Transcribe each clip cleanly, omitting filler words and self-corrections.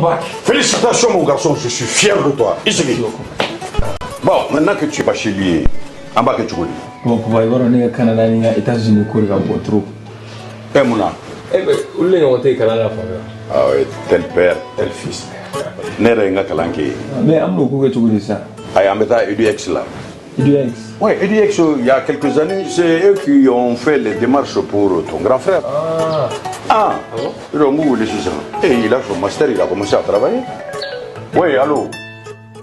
bac. Félicitations, mon garçon, je suis fier de toi. I sigi. Bon, maintenant que tu es bachelier, an b'a kɛ cogo di? Bon, papa, i b'a dɔn ne ka Canada ni n ka États-Unis ko de ka bon trop. E mun na? Eh ben, olu de ɲɔgɔn tɛ yen kalan na fan fɛ. Ah oui, tel père, tel fils. Ne yɛrɛ ye n ka kalan kɛ yen. Mais an bɛn'o ko kɛ cogo di sisan? Ayi, an bɛ taa EDUX la. EDUX. Oui, EDUX, il y a quelques années, c'est eux qui ont fait les démarches pour ton grand frère. Ah. Ah, Ah bon? Ils ont wele sisan. Et il a son master, il a commencé à travailler. Oui, allô?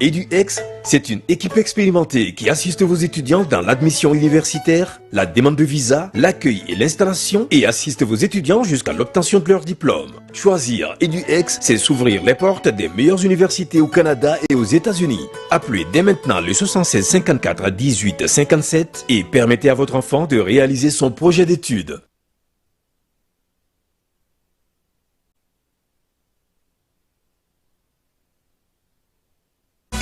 EduX, c'est une équipe expérimentée qui assiste vos étudiants dans l'admission universitaire, la demande de visa, l'accueil et l'installation et assiste vos étudiants jusqu'à l'obtention de leur diplôme. Choisir EduX, c'est s'ouvrir les portes des meilleures universités au Canada et aux États-Unis. Appelez dès maintenant le 76 54 18 57 et permettez à votre enfant de réaliser son projet d'études.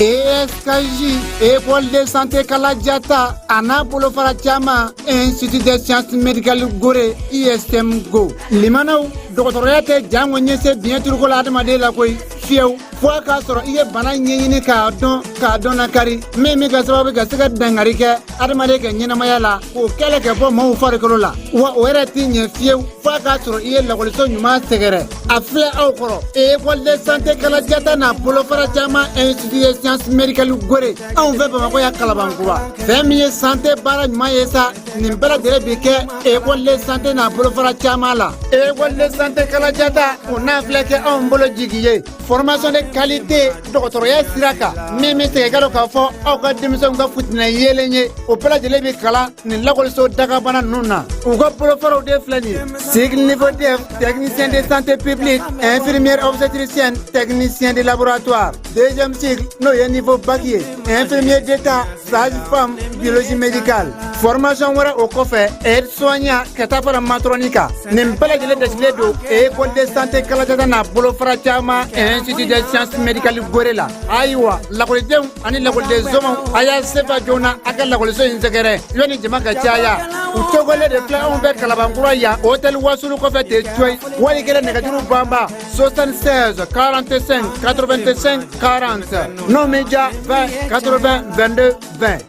ESKJ, École de santé Kaladiata, a n'a bolofara caman, Institut des sciences médicales Gore, ISM Go. Limanaw, dɔgɔtɔrɔya tɛ jango ɲɛse biɲɛ turuko la adamaden la koyi fiyewu fo a k'a sɔrɔ i ye bana ɲɛɲini k'a dɔn k'a dɔn nakari min bɛ kɛ sababu ka se ka dankari kɛ adamaden ka ɲɛnamaya la k'o kɛlɛ kɛ bɔ maaw farikolo la wa o yɛrɛ tɛ ɲɛ fiyewu fo a k'a sɔrɔ i ye lakɔliso ɲuman sɛgɛrɛ a filɛ aw kɔrɔ école de santé Kaladiata n'a bolofara caman institut de sciences médicales Gore anw fɛ Bamakɔ yan Kalabankura fɛn min ye santé baara ɲuman ye sa nin bɛɛ lajɛlen bi kɛ école de santé n'a bolofara caman la école de santé Kaladiata o n'a filɛ kɛ anw bolo jigi ye formation de qualité dɔgɔtɔrɔya sira kan min bɛ segin ka don k'a fɔ aw ka denmisɛnw ka futinɛ yeelen ye o bɛɛ lajɛlen bɛ kalan nin lakɔliso dagabana ninnu na u ka bolofaraw de filɛ nin ye cycle niveau DEF technicien de santé publique infirmière obstétricienne technicien de laboratoire deuxième cycle n'o ye niveau bac ye infirmier d'état sage-femme biologie médicale formation wɛrɛ o kɔfɛ aide soignant ka taa fara matron kan nin bɛɛ lajɛlen dasigilen don école de santé Kaladiata n'a bolofara caman institut des sciences médicales Gore la ayiwa lakɔlidenw ani lakɔliden somaw a y'a sefa joona a ka lakɔliso in sɛgɛrɛ yanni jama ka caya u tɔgɔlen de filɛ anw fɛ Kalabankura yan hôtel Wasulu kɔfɛ ten coyi wali kɛlɛ nɛgɛjuru banba 76 45 85 40 n'o m'i diya 20 80 22 20.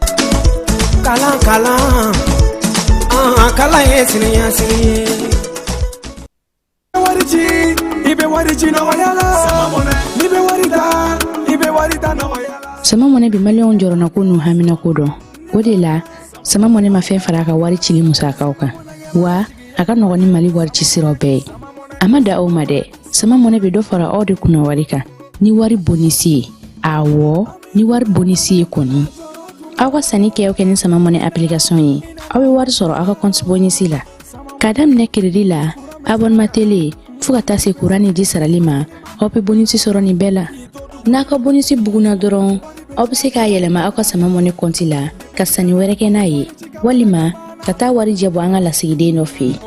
Kalan kalan an kalan ye siniɲɛsigi ye. Wari ci i bɛ wari ci nɔgɔya la n'i bɛ wari ta i bɛ wari ta nɔgɔya la. Sama Mɔnɛ bɛ maliyɛnw jɔrɔnako n'u haminako dɔn. O de la, Sama Mɔnɛ ma fɛn fara a ka wari cili musakaw kan wa a ka nɔgɔn ni Mali wari ci siraw bɛɛ ye. A ma da aw ma dɛ, Sama Mɔnɛ bɛ dɔ fara aw de kunna wari kan ni wari bonisi ye. Awɔ, ni wari bonisi ye kɔni, aw ka sanni kɛ o kɛ ni Sama Mɔnɛ application ye, aw bɛ wari sɔrɔ aw ka compte bonisi la k'a daminɛ crédit la, abonnement télé, fo ka taa se kuran ni ji sarali ma. Aw bɛ bonisi sɔrɔ nin bɛɛ la. N'a ka bonisi bugunna dɔrɔn, aw bɛ se k'a yɛlɛma aw ka Sama Mɔnɛ kɔnti la ka sanni wɛrɛ kɛ n'a ye walima ka taa wari jɛ bɔ an ka lasigiden dɔ fɛ yen.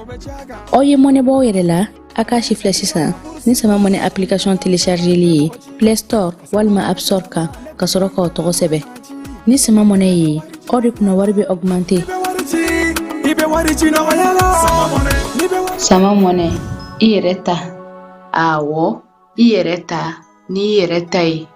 Aw ye mɔnɛ bɔ aw yɛrɛ la, a k'a si filɛ sisan ni Sama Mɔnɛ application téléchargeli ye Play Store walima App Store kan ka sɔrɔ k'aw tɔgɔ sɛbɛn. Ni Sama Mɔnɛ ye, aw de kunna wari bɛ augmenter. I bɛ wari ci nɔgɔya la. Sama Mɔnɛ, i yɛrɛ ta. Awɔ, i yɛrɛ ta n'i yɛrɛ ta ye.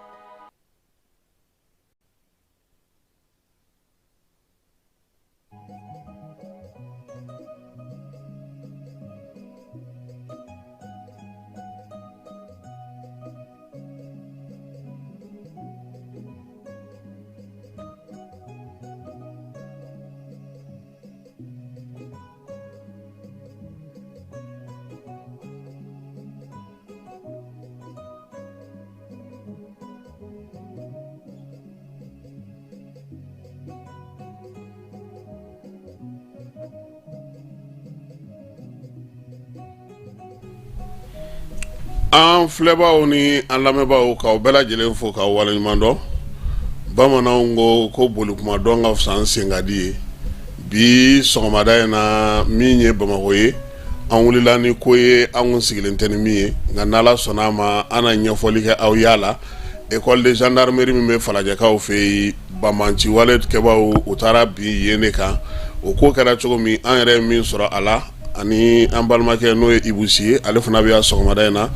An filɛbaaw ni an lamɛnbaaw, k'aw bɛɛ lajɛlen fo k'aw waleɲuman dɔn. Bamananw ko ko bolikuma dɔn ka fisa n sen ka di ye. Bi sɔgɔmada in na, min ye Bamakɔ ye, an wulila ni ko ye an kun sigilen tɛ ni min ye, nka n'Ala sɔnna a ma, an na ɲɛfɔli kɛ aw y'a la. École de gendarmerie min bɛ Falajɛkaw fɛ yen, banbanci wale kɛbaaw u taara bin yen de kan. O ko kɛra cogo min, an yɛrɛ ye min sɔrɔ a la. Ani an balimakɛ n'o ye Ibu Si ye, ale fana bɛ yan sɔgɔmada in na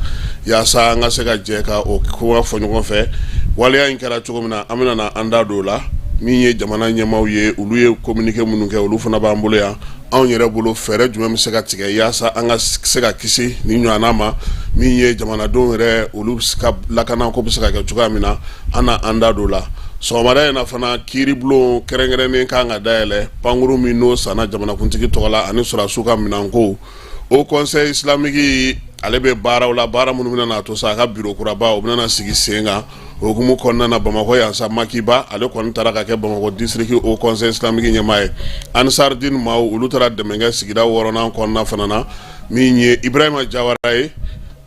yaasa an ka se ka jɛ ka o kuma fɔ ɲɔgɔn fɛ. Waleya in kɛra cogo min na, an bɛna na an da don o la. Min ye jamana ɲɛmaaw ye, olu ye communiqué minnu kɛ, olu fana b'an bolo yan. Anw yɛrɛ bolo, fɛɛrɛ jumɛn bɛ se ka tigɛ yaasa an ka se ka kisi nin ɲɔgɔnna ma? Min ye jamanadenw yɛrɛ, olu ka lakanako bɛ se ka kɛ cogoya min na, an na an da don o la sɔgɔmada in na fana. Kiiribulon kɛrɛnkɛrɛnnen kan ka dayɛlɛ pankuru min n'o sanna jamanakuntigi tɔgɔ la ani sɔrɔdasiw ka minɛnko. Haut Conseil islamique, ale bɛ baaraw la, baara minnu bɛna n'a to sa a ka biro kuraba o bɛna sigi sen kan. O hukumu kɔnɔna na, Bamakɔ yan sa, Makiba, ale kɔni taara ka kɛ Bamakɔ district Haut Conseil islamique ɲɛmaa ye. Ansardine maaw, olu taara dɛmɛ kɛ sigida wɔɔrɔnan kɔnɔna fana na. Min ye Ibrahima Jawara ye,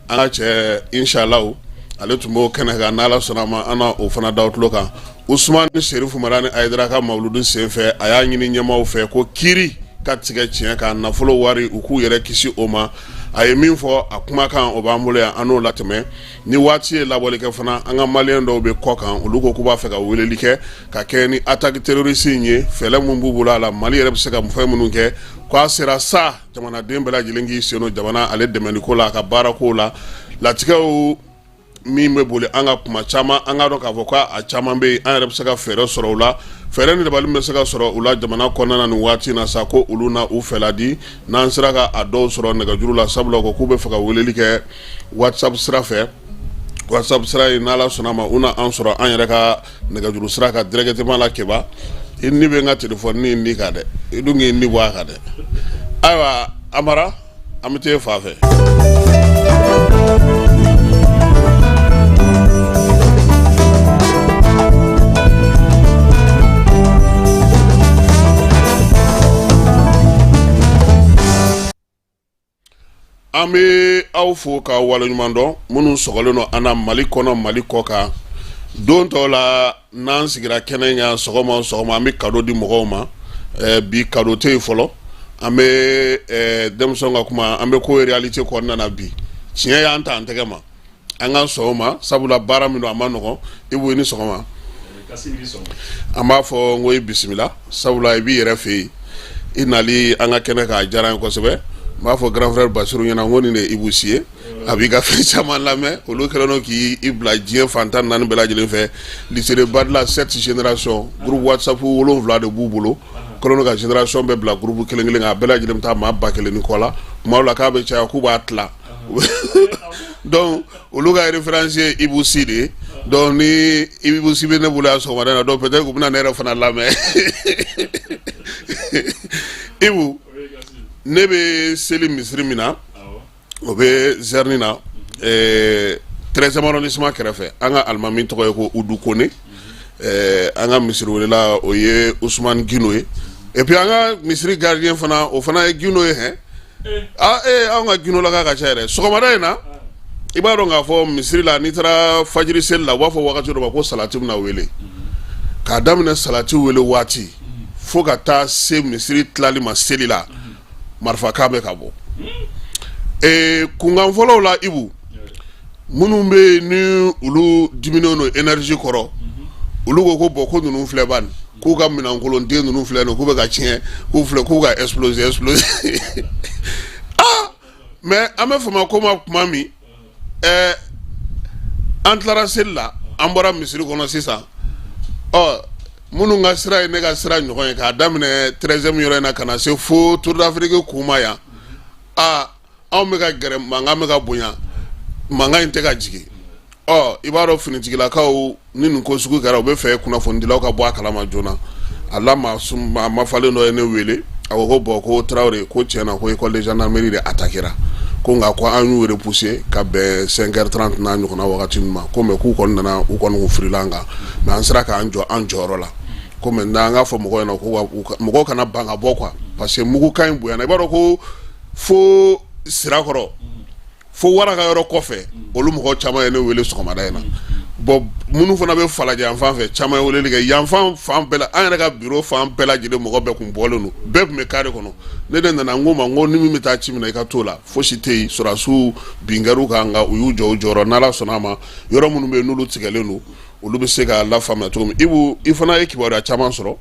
an ka cɛ, inshallah, ale tun b'o kɛnɛ kan. N'Ala sɔnna a ma, an na o fana da tulo kan. Usumani Serifu Madani Ayidara ka mawuludu senfɛ, a y'a ɲini ɲɛmaaw fɛ ko kiiri ka tigɛ tiɲɛ kan, nafolo wari, u k'u yɛrɛ kisi o ma. A ye min fɔ a kumakan, o b'an bolo yan, an n'o latɛmɛ. Ni waati ye labɔli kɛ fana, an ka maliyɛn dɔw bɛ kɔ kan, olu ko k'u b'a fɛ ka weleli kɛ ka kɛ ni attaque terroriste in ye, fɛɛrɛ mun b'u bolo a la, Mali yɛrɛ bɛ se ka fɛn minnu kɛ. K'a sera sa jamanaden bɛɛ lajɛlen k'i sen don jamana ale dɛmɛni ko la, a ka baara ko la. Latigɛw min bɛ boli an ka kuma caman, an k'a dɔn k'a fɔ k'a caman bɛ yen, an yɛrɛ bɛ se ka fɛɛrɛ sɔrɔ u la, fɛɛrɛ ni dabali bɛ se ka sɔrɔ u la jamana kɔnɔna na nin waati in na sa, ko olu na u fɛla di n'an sera ka a dɔw sɔrɔ nɛgɛjuru la, sabula ko k'u bɛ fɛ ka weleli kɛ WhatsApp sira fɛ. WhatsApp sira in, n'Ala sɔnna ma, u na an sɔrɔ an yɛrɛ ka nɛgɛjuru sira kan directement la. Keba, i ni bɛ n ka téléphone ni ni kan dɛ, i dun k'i ni bɔ a kan dɛ. Ayiwa Amara, an bɛ t'e fan fɛ. An bɛ aw fo ka waleɲuman dɔn, minnu sɔgɔlen don an na Mali kɔnɔ, Mali kɔ kan. Don tɔw la, n'an sigira kɛnɛ in kan sɔgɔma o sɔgɔma, an bɛ cadeau di mɔgɔw ma. Bi cadeau tɛ yen fɔlɔ. An bɛ denmisɛnw ka kuma, an bɛ ko réalité kɔnɔna na. Bi tiɲɛ y'an ta an tɛgɛ ma, an ka sɔn o ma, sabula baara min don, a ma nɔgɔn. Ibu, i ni sɔgɔma. An b'a fɔ n ko i bisimila, sabula i b'i yɛrɛ fɛ yen. I nali an ka kɛnɛ k'a diyara n ye kosɛbɛ. N b'a fɔ grand frère Basiru ɲɛna n ko nin de ye Ibu Si ye, a b'i ka fɛn caman lamɛn. Olu kɛlen don k'i bila diɲɛ fan 14 bɛɛ lajɛlen fɛ. Lycée de Badila, sept génération, groupe WhatsApp 7 de b'u bolo, kɛlen don ka génération bɛɛ bila groupe kelen kelen kan. A bɛɛ lajɛlen bɛ taa maa 1000 ni kɔ la. Tuma dɔw la k'a bɛ caya, k'u b'a tila. Donc olu ka référence ye Ibu Si de ye. Donc ni Ibu Si bɛ ne bolo yan sɔgɔmada in na, donc peut-être u bɛna ne yɛrɛ fana lamɛn. Ibu, ne bɛ seli misiri min na, o bɛ Zɛrini na, 13e arrondissement kɛrɛfɛ. An ka alimami tɔgɔ ye ko Udu Kone. An ka misiriwelela, o ye Usumani Gindo ye. Et puis an ka misiri gardien fana, o fana ye Gindo ye. Hɛn, aa ee, anw ka Gindolaka ka ca yɛrɛ. Sɔgɔmada in na, i b'a dɔn k'a fɔ misiri la, n'i taara fajiri seli la, u b'a fɔ wagati dɔ ma ko salati bɛna wele. K'a daminɛ salati wele waati fo ka taa se misiri tilali ma seli la, marifakan bɛ ka bɔ. Ee, kunkan fɔlɔw la, Ibu, minnu bɛ yen ni olu diminen don énergie kɔrɔ, olu ko ko bon, ko ninnu filɛ ban, k'u ka minɛnkolonden ninnu filɛ nin, k'u bɛ ka tiɲɛ, k'u filɛ, k'u ka exploser exploser. Ah, mais an bɛ fama ko ma tuma min, an tilara seli la, an bɔra misiri kɔnɔ sisan. Ɔ, minnu ka sira ye ne ka sira ɲɔgɔn ye, k'a daminɛ 13e yɔrɔ in na ka na se fo Tour d'Afrique kuma yan, aa, anw bɛ ka gɛrɛ, mankan bɛ ka bonya, mankan in tɛ ka jigin. Ɔ, i b'a dɔn, finitigilakaw ni nin ko sugu kɛra, u bɛ fɛ kunnafonidilaw ka bɔ a kalama joona. A la maa mafalen dɔ ye ne wele, a ko ko bon, ko Tarawele, ko tiɲɛ na, ko école de gendarmerie de attaquera, ko nka ko an y'u repousser ka bɛn 5h30 n'a ɲɔgɔnna wagati min ma, ko mais k'u kɔni nana, u kɔni k'u firila an kan, mais an sera k'an jɔ an jɔyɔrɔ la. Ko maintenant an k'a fɔ mɔgɔw ɲɛna ko mɔgɔw kana ban ka bɔ quoi, parce que mugukan in bonyana. I b'a dɔn ko fo Sirakɔrɔ, fo wara ka yɔrɔ kɔfɛ, olu mɔgɔ caman ye ne wele sɔgɔmada in na. Bon, minnu fana bɛ Falajɛ yan fan fɛ, caman ye weleli kɛ yan fan fan bɛɛ la. An yɛrɛ ka bureau fan bɛɛ lajɛlen, mɔgɔ bɛɛ kun bɔlen don, bɛɛ tun bɛ carré kɔnɔ. Ne de nana, n ko ma n ko ni min bɛ taa ci min na, i ka t'o la, fosi tɛ yen. Sɔrɔdasiw bin kɛr'u kan, nka u y'u jɔ u jɔyɔrɔ. N'Ala sɔnna a ma, yɔrɔ minnu bɛ yen n'olu tigɛlen don, olu bɛ se ka lafaamuya cogo min. Ibu, i fana ye kibaruya caman sɔrɔ,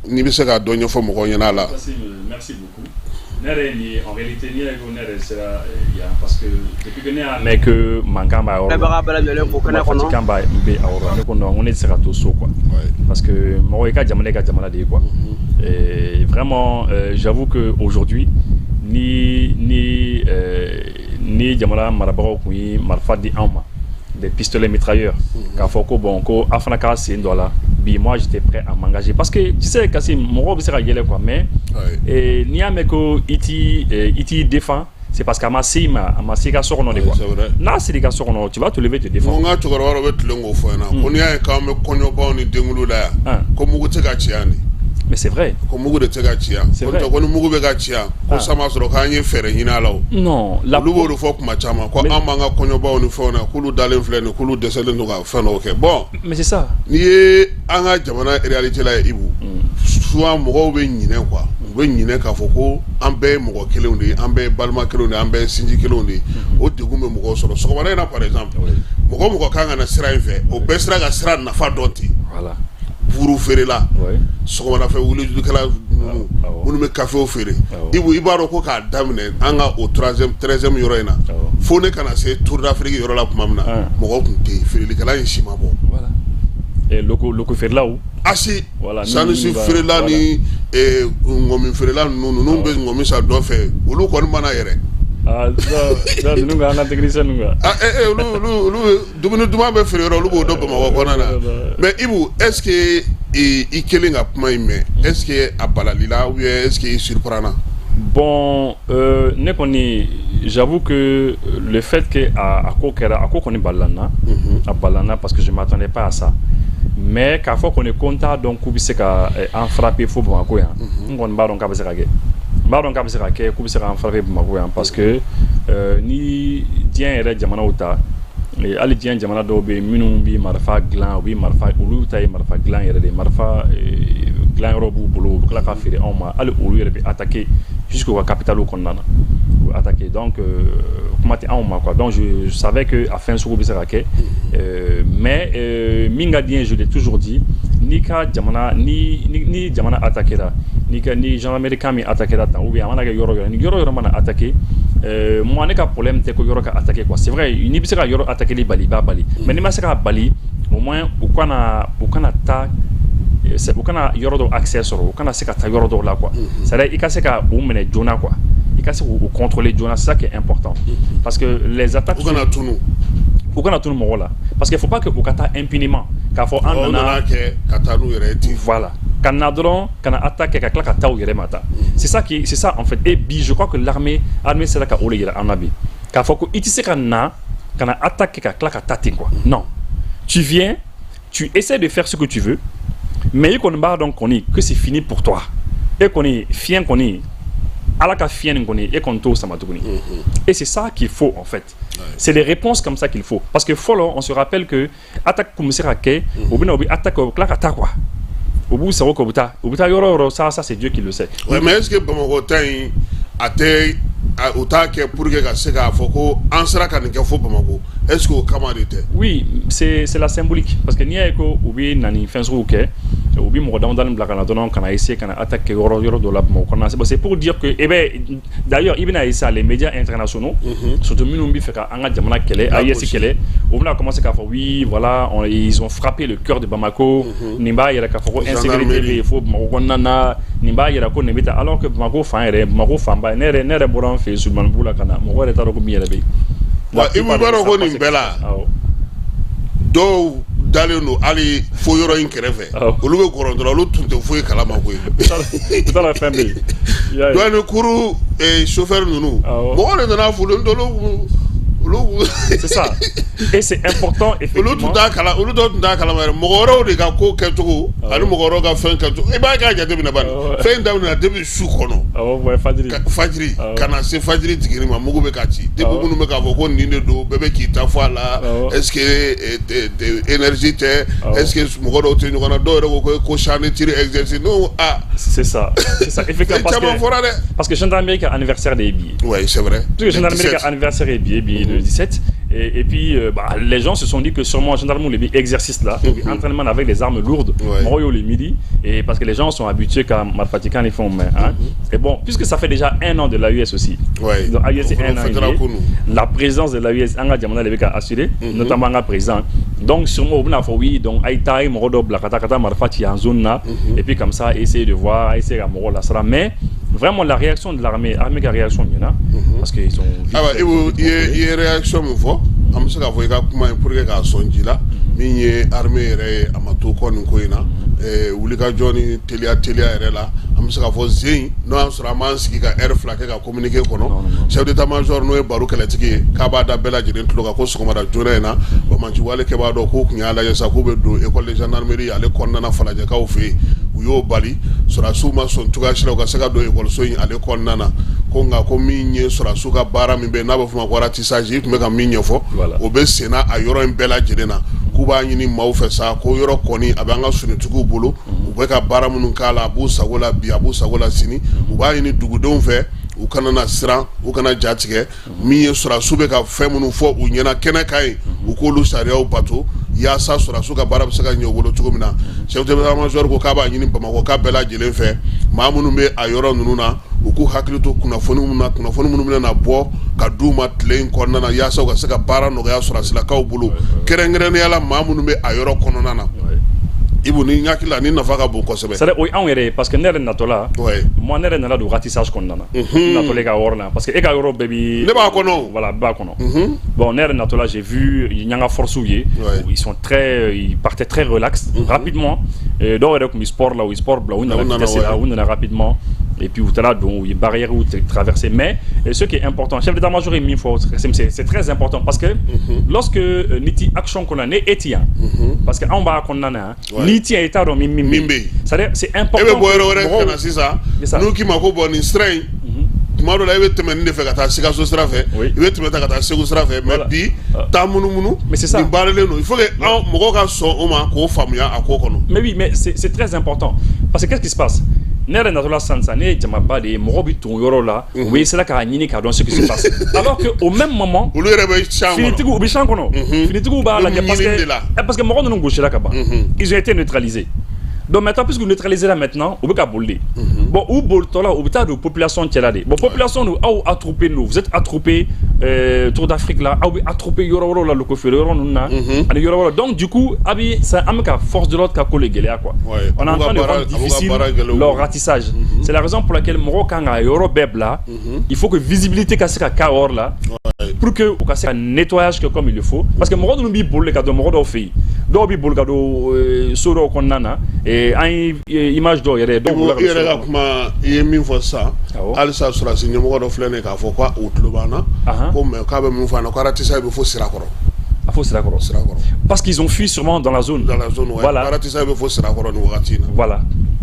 n'i bɛ se ka dɔ ɲɛfɔ mɔgɔw ɲɛna a la. Merci beaucoup. Ne yɛrɛ ye nin ye, en réalité, n'i y'a ye ko ne yɛrɛ sera yan, parce que depuis que ne y'a mɛn que mankan b'a yɔrɔ la, Baga bɛɛ lajɛlen fo kɛnɛ kɔnɔ. Marifacikan b'a bɛ a yɔrɔ la, ne ko non, ko ne tɛ se ka to so quoi, parce que mɔgɔ i ka jamana, i ka jamana de ye quoi. Et vraiment, j'avoue que aujourd'hui, ni jamana marabagaw kun ye marifa di anw ma, des pistolets mitrailleurs, k'a fɔ ko bon, ko a fana k'a sen dɔ la bi, moi j'étais prêt à m'engager, parce que tu sais, Kassim, mɔgɔw bɛ se ka yɛlɛ quoi, mais n'i y'a mɛn ko i t'i défend, c'est parce qu'a ma se i ma, a ma se i ka so kɔnɔ de quoi. N'a sera i ka so kɔnɔ, tu vas te lever, te défendre. N ko n ka cɛkɔrɔba dɔ bɛ tilen k'o fɔ n ɲɛna ko n'i y'a ye k'an bɛ kɔɲɔbaw ni denkundi la yan, ko mugu tɛ ka ci yan de. Mais c'est vrai. Ko mugu de tɛ ka ci yan. Ko tɛ ko ni mugu bɛ ka ci yan, ko san b'a sɔrɔ k'an ye fɛɛrɛ ɲini a la o. Non. La, olu b'o de fɔ kuma caman, ko an b'an ka kɔɲɔbaw ni fɛnw na, k'olu dalen filɛ nin, k'olu dɛsɛlen don ka fɛn dɔw kɛ. Bon. Mais c'est ça. N'i ye an ka jamana réalité la ye, Ibu, souvent mɔgɔw bɛ ɲinɛ quoi, u bɛ ɲinɛ k'a fɔ ko an bɛɛ ye mɔgɔ kelenw de ye, an bɛɛ ye balima kelenw de ye, an bɛɛ ye sinji kelenw de ye. O degun bɛ mɔgɔw sɔrɔ sɔgɔmada in na. Par exemple, mɔgɔ o mɔgɔ kan ka na sira in fɛ, o bɛɛ sera ka sira nafa dɔn ten. Voilà. Buru feerela, sɔgɔmadafɛ wulijulikɛla ninnu, minnu bɛ kafew feere, Ibu, i b'a dɔn ko k'a daminɛ an ka o troisième, 13e yɔrɔ in na fo ne kana se Tour d'Afrique yɔrɔ la tuma min na, mɔgɔw tun tɛ yen, feerelikɛla in si ma bɔ. Et loko feerelaw. Asi sandwich feerela ni ŋɔmi feerela ninnu bɛ ŋɔmi san dɔ fɛ, olu kɔni mana yɛrɛ. Ah non, ninnu ka an ka technicien ninnu kan. Ah, olu dumuni duman bɛ feere yɔrɔ, olu b'o dɔn Bamakɔ kɔnɔna na. Mais Ibu, est ce que i kelen ka kuma in mɛn, est ce que a balalila ou bien est ce que i surprend? Bon, ne kɔni, j'avoue que le fait que a ko kɛra, a ko kɔni balila n na. A balila n na parce que je m'attendais pas à ça. Mais k'a fɔ kɔni ko n t'a dɔn k'u bɛ se ka an frapper fo Bamakɔ yan, n kɔni b'a dɔn k'a bɛ se ka kɛ. N b'a dɔn k'a bɛ se ka kɛ, k'u bɛ se k'an frapper Bamakɔ yan, parce que ni diɲɛ yɛrɛ jamanaw ta, hali diɲɛ jamana dɔw bɛ yen minnu bɛ marifa dilan, u bɛ marifa, olu ta ye marifa dilan yɛrɛ de ye, marifa dilan yɔrɔ b'u bolo, u bɛ tila ka feere anw ma. Hali olu yɛrɛ bɛ attaquer jusqu'au ka capitale kɔnɔna na, u bɛ attaquer. Donc kuma tɛ anw ma quoi. Donc je savais que a fɛn sugu bɛ se ka kɛ, mais min ka di n ye, je l'ai toujours dit, n'i ka jamana ni jamana attaquera, ni ka ni gendarmerie camp min attaquera tan, ou bien a mana kɛ yɔrɔ yɔrɔ, ni yɔrɔ yɔrɔ mana attaquer, moi ne ka problème tɛ ko yɔrɔ ka attaquer quoi. C'est vrai, n'i bɛ se ka yɔrɔ attaquer bali, i b'a bali, mais n'i ma se k'a bali, au moins u kana taa, u kana yɔrɔ dɔw accès sɔrɔ, u kana se ka taa yɔrɔ dɔw la quoi. C'est à dire i ka se ka u minɛ joona quoi, i ka se k'u contrôler joona, c'est ça qui est important, parce que les attaques U kana tunu. U kana tunu mɔgɔ la, parce que faut pas que u ka taa impunément, k'a fɔ an nana kɛ ka taa n'u yɛrɛ ye ten. Voilà, ka na dɔrɔn ka na attaque ka tila ka taa u yɛrɛ ma ta. C'est ça en fait. Et bi, je crois que l'armée armée sera ka o de yira an na bi, k'a fɔ ko i tɛ se ka na ka na attaque ka tila ka taa ten quoi. Non, tu viens, tu essaies de faire ce que tu veux, mais i kɔni b'a dɔn kɔni que c'est fini pour toi. E kɔni fiɲɛ kɔni, ala ka fiɲɛ nin kɔni, e kɔni t'o sama tuguni. Et c'est ça qu'il faut en fait, c'est des réponses comme ça qu'il faut, parce que fɔlɔ, on se rappelle que attaque kun bɛ se ka kɛ, u bɛ na, u bɛ attaque, u bɛ tila ka taa quoi, u b'u sago kɛ, u bɛ taa yɔrɔ o yɔrɔ, ça c'est Dieu qui le sait. Ouais, mais est ce que Bamakɔ ta in, a tɛ u t'a kɛ pour que ka se k'a fɔ ko an sera ka nin kɛ fo Bamakɔ, est ce que o kama de tɛ? Oui, c'est la symbolique, parce que n'i y'a ye ko u bɛ na nin fɛn suguw kɛ, u bɛ mɔgɔ damadɔni bila ka na dɔrɔn ka na essayer ka na attaque kɛ yɔrɔ yɔrɔ dɔ la Bamakɔ kɔnɔna, c'est pour dire que, eh ben d'ailleurs, i bɛna ye ça, les médias internationaux, surtout minnu bɛ fɛ ka an ka jamana kɛlɛ, AES kɛlɛ, u bɛna commencer k'a fɔ oui, voilà, ils ont frappé le cœur de Bamako, nin b'a yɛrɛ k'a fɔ ko insécurité bɛ yen fo Bamakɔ kɔnɔna na, nin b'a yɛrɛ ko nin bɛ tan, alors que Bamakɔ fan yɛrɛ, Bamakɔ fanba, ne yɛrɛ bɔra an fɛ yen Sulemanibugu la ka na, mɔgɔ yɛrɛ t'a dɔn ko min yɛrɛ bɛ yen. Wa i b'a dɔn ko nin bɛɛ la, dɔw dalen don hali fo yɔrɔ in kɛrɛfɛ, olu bɛ gɔrɔn dɔrɔn, olu tun tɛ foyi kalama koyi. U t'a la fɛn bɛ yen. Douane kuru chauffeur ninnu, mɔgɔ de nana f'olu olu. C'est ça. Et c'est important, effectivement. Olu tun t'a kala, olu dɔw tun t'a kalama yɛrɛ, mɔgɔ wɛrɛw de ka ko kɛcogo ani mɔgɔ wɛrɛw ka fɛn kɛcogo. I b'a k'a jateminɛ bani, fɛn in daminɛna depuis su kɔnɔ. Awɔ, ouais, fajiri. Fajiri ka na se fajiri jiginni ma, mugu bɛ ka ci. Depuis minnu bɛ k'a fɔ ko nin de don, bɛɛ bɛ k'i ta fɔ a la. Est-ce que énergie tɛ? Est-ce que mɔgɔ dɔw tɛ ɲɔgɔn na? Dɔw yɛrɛ ko champ de tir exercice. Ne ko ah. C'est ça. C'est ça. Effectivement, parce caman fɔra dɛ. que, parce que gendarmerie ka anniversaire de ye bi ye. Oui, c'est vrai. Parce que gendarmerie ka anniversaire ye bi ye bi, le 17. Et puis bah, les gens se sont dit que sûrement gendarme les exercice là, entraînement avec des armes lourdes, mɔgɔw le midi, et parce que les gens sont habitués qu'à marifacikan les font, hein. Et bon, puisque ça fait déjà un an de l'AES aussi. Donc AES c'est un an et la présence de l'AES an ka jamana de bɛ ka assurer, notamment an ka président. Donc sûrement u bɛna fɔ oui, donc a ye taa, ye mɔgɔ dɔ bila ka taa marifa ci en zone na, et puis comme ça essayer de voir, essayer ka mɔgɔw lasara. Mais vraiment la réaction de l'armée, armée ka réaction ɲɛna, parce que ils ont Ayiwa Ibu, i ye réaction min fɔ, an bɛ se k'a fɔ i ka kuma in pour que k'a sɔn ji la, min ye armée yɛrɛ ye, a ma to kɔ nin ko in na, wulikajɔ ni teliya teliya yɛrɛ la. An bɛ se k'a fɔ zen in, n'o y'a sɔrɔ an b'an sigi ka heure 2 kɛ ka communiqué kɔnɔ, chef d'état-major n'o ye baro kɛlɛtigi ye, k'a b'a da bɛɛ lajɛlen tulo kan ko sɔgɔmada joona in na, banbaanci wale kɛbaa dɔ k'u tun y'a lajɛ sa k'u bɛ don école de gendarmerie ale kɔnɔna na Falajɛkaw fɛ yen. U y'o bali, sɔrɔdasiw ma sɔn cogoya si la u ka se ka don ekɔliso in ale kɔnɔna na. Ko nka ko min ye sɔrɔdasiw ka baara min bɛ yen n'a bɛ f'o ma ko ratissage, i tun bɛ ka min ɲɛfɔ, o bɛ senna a yɔrɔ in bɛɛ lajɛlen na. K'u b'a ɲini maaw fɛ sa ko yɔrɔ kɔni a bɛ an ka finitigiw bolo, u bɛ ka baara minnu k'a la, a b'u sago la bi, a b'u sago la sini. U b'a ɲini dugudenw fɛ, u kana na siran, u kana ja tigɛ. Min ye sɔrɔdasiw bɛ ka fɛn minnu fɔ u ɲɛna kɛnɛ kan yen, u k'olu sariyaw bato yaasa sɔrɔdasiw ka baara bɛ se ka ɲɛ u bolo cogo min na. Chef d'état-major ko k'a b'a ɲini Bamakɔ ka bɛɛ lajɛlen fɛ, maa minnu bɛ a yɔrɔ ninnu na, u k'u hakili to kunnafoni minnu na, kunnafoni minnu bɛna bɔ ka d'u ma tile in kɔnɔna na, yaasa u ka se ka baara nɔgɔya sɔrɔdasilakaw bolo, kɛrɛnkɛrɛnnenya la maa minnu bɛ a yɔrɔ kɔnɔna na. Ibu, ni hakili la ni nafa ka bon kosɛbɛ. C'est à dire o ye anw yɛrɛ ye, parce que ne yɛrɛ natɔla, moi ne yɛrɛ nana don ratissage kɔnɔna na, n natɔla e ka yɔrɔ la, parce que e ka yɔrɔ bɛɛ bi Ne b'a kɔnɔ. Voilà, bɛɛ b'a kɔnɔ. Bon, ne yɛrɛ natɔla, j'ai vu n ka force ye, ils sont très, ils partaient très relax, rapidement. Dɔw yɛrɛ tun bɛ sport la, u ye sport bila, u nana vitesse la, u nana rapidement et puis u taara don, u ye barrière traversé. Mais ce qui est important, chef d'état-major ye min fɔ, c'est très important, parce que lorsque ni ti action kɔnɔ, ne e ti yan, parce que anw b'a kɔnɔna na yan, n'i ti yan, i t'a dɔn min min bɛ yen. C'est-à-dire c'est important. E bɛ bɔ yɔrɔ wɛrɛ ka na sisan, n'u k'i ma ko bɔn nin sira in, tuma dɔ la e bɛ tɛmɛ nin de fɛ ka taa Sikaso sira fɛ, i bɛ tɛmɛ ta ka taa Segu sira fɛ, mais bi taa munumunu nin baaralen don. Il faut que anw mɔgɔw ka sɔn o ma k'o faamuya a ko kɔnɔ. Mais oui, mais c'est très important, parce que qu'est-ce qui se passe? Ne yɛrɛ natɔla sisan sisan, ne ye jamaba de ye, mɔgɔw bɛ ton yɔrɔ la, u bɛ essayer k'a ɲini k'a dɔn ce qui se passe, alors que au même moment olu yɛrɛ bɛ champ kɔnɔ, finitigiw u bɛ champ kɔnɔ, finitigiw b'a lajɛ, parce que mɔgɔ ninnu gosira ka ban, ils ont été neutralisés. Donc maintenant, puisque neutralisé là maintenant, u bɛ ka boli de. Bon, u bolitɔ la, u bɛ taa don population cɛla de. Bon, population ninnu, aw attroupé nous, vous êtes attroupé Tour d'Afrique la, aw bɛ attroupé yɔrɔ wɛrɛw la, loko feere yɔrɔ ninnu na, ani yɔrɔ wɛrɛw. Donc du coup, a bɛ ça, an bɛ ka force de l'ordre ka ko le gɛlɛya quoi. On est en train de rendre difficile leur ratissage. C'est la raison pour laquelle mɔgɔw kan ka yɔrɔ bɛɛ bila. Il faut que visibilité ka se ka k'a yɔrɔ la, pour que u ka se ka nettoyage kɛ comme il le faut, parce que mɔgɔ ninnu b'i boli ka don mɔgɔ dɔw fɛ yen, dɔw b'i boli ka don so dɔw kɔnɔna na. An ye image dɔw yɛrɛ ye, dɔw bolila ka don i so yɛrɛ ka kɔnɔ. Kuma i ye min fɔ sisan, halisa sɔrɔdasi ɲɛmɔgɔ dɔ filɛ nin ye k'a fɔ ko u tulo b'an na, ko mais k'a bɛ mun fɔ an na, ko ratissage bɛ fo Sirakɔrɔ. A fo Sirakɔrɔ. Sirakɔrɔ. Parce qu'ils ont fui sûrement dans la zone. Dans la zone, ouais. Voilà. Ratissage bɛ fo Sirakɔrɔ nin wagati in na. Voilà.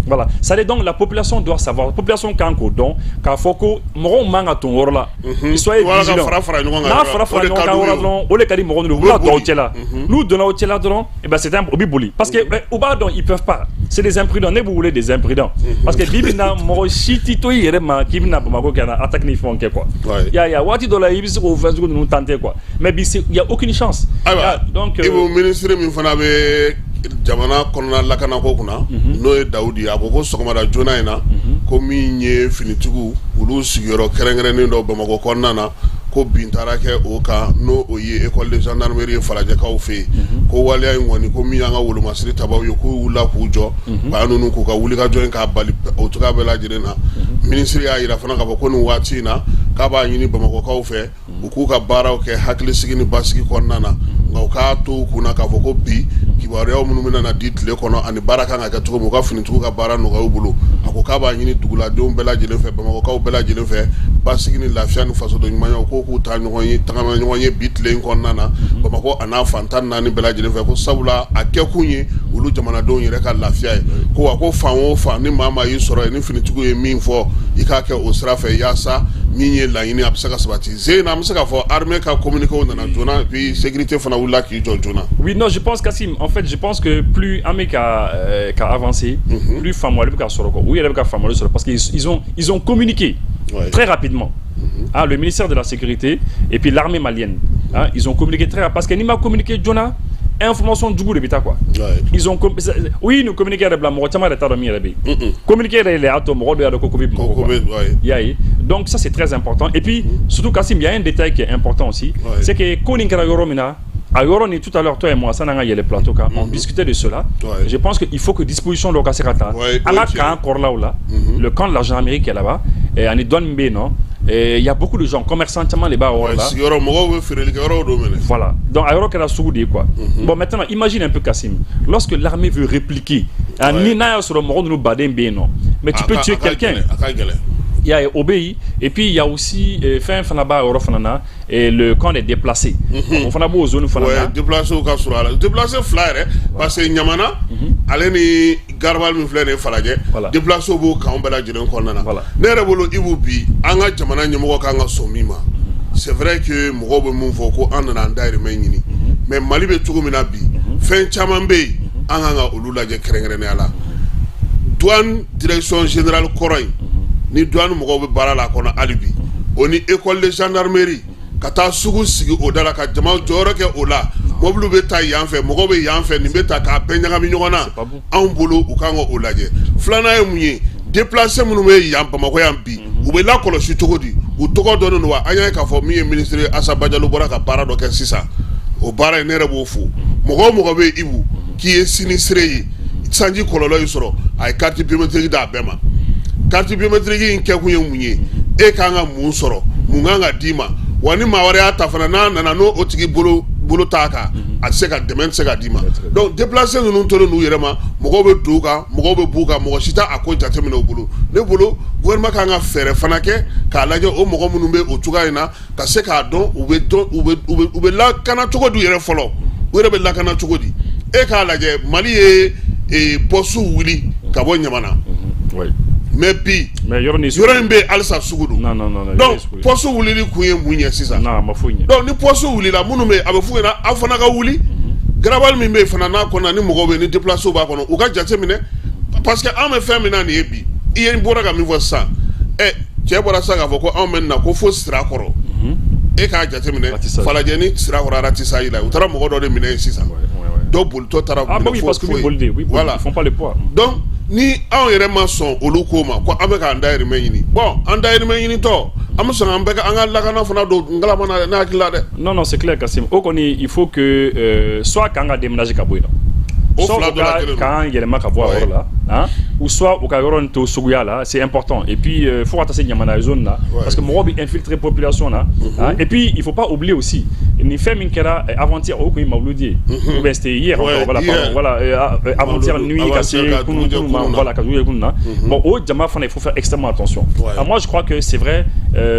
Voilà. Ça donc la population doit savoir. La population kan k'o dɔn k'a fɔ ko mɔgɔw man ka ton yɔrɔ la. Ils soyez Wala ka vigilants. fara fara ɲɔgɔn kan N'a yɔrɔ la. fara fara O de ɲɔgɔn ka kan d'u yɔrɔ ye o. dɔrɔn, o de ka di mɔgɔ ninnu ye. U U bɛ bɛna don aw boli. cɛ la. N'u donna aw cɛ la dɔrɔn, eh ben c'est un, u bɛ boli. Parce que u b'a dɔn, ils peuvent pas. C'est des imprudents. Ne b'u wele des imprudents. Parce que bi bi in na, mɔgɔ si t'i to i yɛrɛ ma k'i bɛna Bamakɔ kɛ na attaque ni fɛnw kɛ quoi. Ya ya waati dɔ la i bɛ se k'o fɛn sugu ninnu tenter quoi. Mais bi c'est, il y a aucune chance. Ayiwa Ah, donc Ibu, minisiri min fana bɛ jamana kɔnɔna lakanako kunna, n'o ye Dawudi ye, a ko ko sɔgɔmada joona in na, ko min ye finitigiw olu sigiyɔrɔ kɛrɛnkɛrɛnnen dɔ Bamakɔ kɔnɔna na, ko bin taara kɛ o kan, n'o o ye école de gendarmerie ye Falajɛkaw fɛ yen, ko waleya in kɔni, ko min y'an ka wolomasiri tabaw ye, k'u wulila k'u jɔ ba ninnu k'u ka wulikajɔ in k'a bali o cogoya bɛɛ lajɛlen na. Minisiri y'a yira fana k'a fɔ ko nin waati in na, k'a b'a ɲini Bamakɔkaw fɛ, u k'u ka baaraw kɛ hakilisigi ni basigi kɔnɔna na, nka u k'a to u kunna k'a fɔ ko bi kibaruyaw minnu bɛna na di tile kɔnɔ ani baara kan ka kɛ cogo min, u ka finitigiw ka baara nɔgɔya u bolo. A ko k'a b'a ɲini duguladenw bɛɛ lajɛlen fɛ, Bamakɔkaw bɛɛ lajɛlen fɛ, basigi ni lafiya ni fasoden ɲumanya, ko k'u taa ɲɔgɔn ye, tagama ɲɔgɔn ye bi tile in kɔnɔna na, Bamakɔ a n'a fan 14 bɛɛ lajɛlen fɛ, ko sabula a kɛkun ye olu jamanadenw yɛrɛ ka lafiya ye. Ko wa ko fan o fan ni maa maa y'i sɔrɔ yen, ni finitigiw ye min fɔ, i k'a kɛ o sira fɛ, yaasa min ye laɲini a bɛ se ka sabati. Zen, an bɛ se k'a fɔ armée ka communiqué nana joona, et puis sécurité fana wulila k'i jɔ joona. Oui, non, je pense qu'Assim, en fait, je pense que plus an bɛ ka avancer, plus faamuyali bɛ ka sɔrɔ quoi. U yɛrɛ bɛ ka faamuyali sɔrɔ parce qu'ils ils ont communiqué très rapidement. Ah, le ministère de la Sécurité et puis l'armée malienne. Hein, ils ont communiqué très parce que n'i ma communiqué joona, information jugu de bɛ taa quoi. Ils ont oui, nous communiqué yɛrɛ bila mɔgɔ caman yɛrɛ t'a dɔn min yɛrɛ bɛ yen. Communiqué yɛrɛ de y'a to mɔgɔ dɔ y'a dɔn ko bɛ Bamakɔ quoi. I y'a ye, donc ça, c'est très important. Et puis surtout, Kassim, il y a un détail qui est important aussi, c'est que ko nin kɛra yɔrɔ min na, a yɔrɔ ni, tout à l'heure, toi et moi, san'an ka yɛlɛ plateau kan, on discutait de cela. Je pense que il faut que disposition dɔ ka se ka ta an ka camp kɔrɔlaw la, le camp de la gendarmerie qui est là-bas, et ani douane min bɛ yen nɔ. Il y a beaucoup de gens, commerçants caman de b'a yɔrɔ la. Sigiyɔrɔ mɔgɔw bɛ feereli kɛ yɔrɔw don minɛ. Voilà. Donc a yɔrɔ kɛra sugu de ye quoi. Bon, maintenant, imagine un peu, Kassim, lorsque l'armée veut répliquer, ni n'a y'a sɔrɔ mɔgɔ ninnu baden bɛ yen nɔ, mais tu peux tuer quelqu'un. A ka gɛlɛn. Il y a obéi et puis il y a aussi fɛn fana b'a yɔrɔ fana na, et le camp des déplacés. O fana b'o zone fana na. Déplacés ka surun a la, déplacé fila yɛrɛ, parce que Ɲamana ale ni Garabali min filɛ nin ye Falajɛ, déplacés b'o camp bɛɛ lajɛlen kɔnɔna na. Ne yɛrɛ bolo, Ibu, bi an ka jamana ɲɛmɔgɔ kan ka sɔn min ma, c'est vrai que mɔgɔw bɛ mun fɔ ko an nana an dahirimɛ ɲini, mais Mali bɛ cogo min na bi, fɛn caman bɛ yen an kan ka olu lajɛ, kɛrɛnkɛrɛnnenya la douane direction générale kɔrɔ in ni douane mɔgɔw bɛ baara la a kɔnɔ hali bi, o ni école de gendarmerie, ka taa sugu sigi o da la, ka jama jɔyɔrɔ kɛ o la, mɔbiliw bɛ taa yan fɛ, mɔgɔw bɛ yan fɛ, nin bɛ ta k'a bɛɛ ɲagami ɲɔgɔn na, anw bolo u kan ka o lajɛ. Filanan ye mun ye? Déplacé minnu bɛ yan Bamakɔ yan bi, u bɛ lakɔlɔsi cogo di? U tɔgɔ dɔnnen don wa? An y'a ye k'a fɔ min ye ministre Asa Bajalo bɔra ka baara dɔ kɛ sisan, o baara in ne yɛrɛ b'o fo. Mɔgɔ o mɔgɔ bɛ Ibu k'i ye sinistré ye, sanji kɔlɔlɔ y'i sɔrɔ, a ye carte biométrique d'a bɛɛ ma. Carte biométrique in kɛkun ye mun ye? E kan ka mun sɔrɔ, mun kan ka d'i ma? Wa ni maa wɛrɛ y'a ta fana, n'a nana n'o o tigi bolo bolo t'a kan, a tɛ se ka dɛmɛ, tɛ se ka d'i ma. Donc déplacé ninnu tolen n'u yɛrɛ ma, mɔgɔw bɛ don u kan, mɔgɔw bɛ b'u kan, mɔgɔ si t'a a ko jateminɛ u bolo. Ne bolo, gouvernement kan ka fɛɛrɛ fana kɛ k'a lajɛ o mɔgɔ minnu bɛ o cogoya in na, ka se k'a dɔn u bɛ dɔn u bɛ lakana cogo di yɛrɛ fɔlɔ, u yɛrɛ bɛ lakana cogo di. E k'a lajɛ, Mali ye poste wuli ka bɔ Ɲamana, mais bi mais yɔrɔ ni yɔrɔ in bɛ yen halisa, sugu don. Non, non, non. Donc poste wulili kun ye mun ye sisan? Non, a ma foyi ɲɛ. Donc ni poste wulila, minnu bɛ yen, a bɛ f'u ɲɛna aw fana ka wuli. Garabali min bɛ yen fana, n'a kɔnɔ ni mɔgɔw bɛ yen, ni déplacés b'a kɔnɔ, u ka jate minɛ, parce que an bɛ fɛn min na nin ye bi, i ye n bɔra ka min fɔ sisan, ɛ cɛ bɔra sisan k'a fɔ ko anw bɛ na ko fo Sirakɔrɔ. E k'a jate minɛ, Falajɛ ni Sirakɔrɔ ratissage la, u taara mɔgɔ dɔ de minɛ yen sisan, dɔw bolitɔ taara. Ah bah oui, parce que oui, oui, voilà, ils font pas le poids. Donc ni anw yɛrɛ ma sɔn olu ko ma ko an bɛ k'an dahirimɛ ɲini, bon, an dahirimɛ ɲinitɔ, an bɛ sɔn an bɛɛ an ka lakana fana don ngalama na, ne hakili la dɛ. Non, non, c'est clair, Kassim. O kɔni, il faut que soit k'an ka déménager ka bɔ yen nɔ, o soit fila u dɔ la ka kelen don. K'an yɛlɛma ka bɔ a yɔrɔ la, hein, ou soit u ka yɔrɔ nin to suguya la, c'est important. Et puis fo ka taa se Ɲamana zone na, parce que mɔgɔw bɛ infiltrer population na, hein. Et puis il faut pas oublier aussi nin fɛn min kɛra avant-hier, o kun ye Mawuludi ye, ou bien c'était hier encore, voilà, pardon, voilà, avant-hier nuit ka se Avant-hier ka kunun dugu jɛ kunun ma kunun na. Voilà, ka dugu jɛ kunun na. Bon, o jama fana, il faut faire extrêmement attention. Ah, moi je crois que c'est vrai,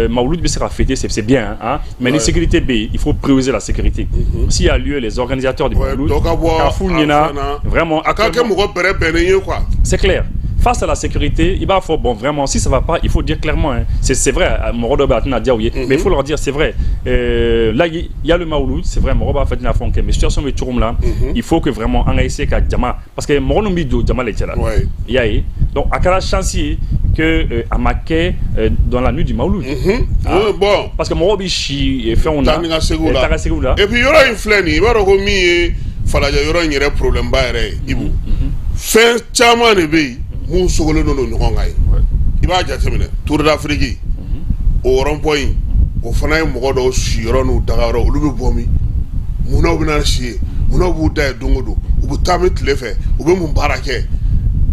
Mawuludi bɛ se ka fêter, c'est bien, hein, mais ni sécurité bɛ yen, il faut prioriser la sécurité. S'il y a lieu, les organisateurs du Mawuludi dɔ ka bɔ k'a f'u a ɲɛna fɛn na. Vraiment, a ka kɛ mɔgɔ bɛrɛ bɛnnen ye quoi. C'est clair. Face à la sécurité, il va faut, bon, vraiment, si ça va pas, il faut dire clairement, hein. C'est vrai, mɔgɔ dɔ bɛ a tɛna diya u ye, mais il faut leur dire, c'est vrai. Là, il y a le Maouloud, c'est vrai, mɔgɔ b'a fɛ tɛna fɛnw kɛ, mais situation bɛ cogo min na, il faut que vraiment an ka essayer ka jama, parce que mɔgɔ ninnu bɛ don jama de cɛ la. I y'a ye, donc a kɛra chance ye que a ma kɛ dans la nuit du Maouloud. Ah. Ouais, bon. Parce que mɔgɔw bɛ si fɛnw na, taa ni ka seginw la. Taa ka seginw la. Et puis yɔrɔ in filɛ nin ye, i b'a dɔn ko min ye Falajɛ yɔrɔ in yɛrɛ problème ba yɛrɛ ye, Ibu, fɛn caman de bɛ yen mun sogolen don ɲɔgɔn kan ye. I b'a jateminɛ, Tour d'Afrique o rond-point in, o fana ye mɔgɔ dɔw siyɔrɔ n'u dagayɔrɔ. Olu bɛ bɔ min? Munna u bɛna si yen? Munna u b'u da yen don o don? U bɛ taa min tile fɛ? U bɛ mun baara kɛ?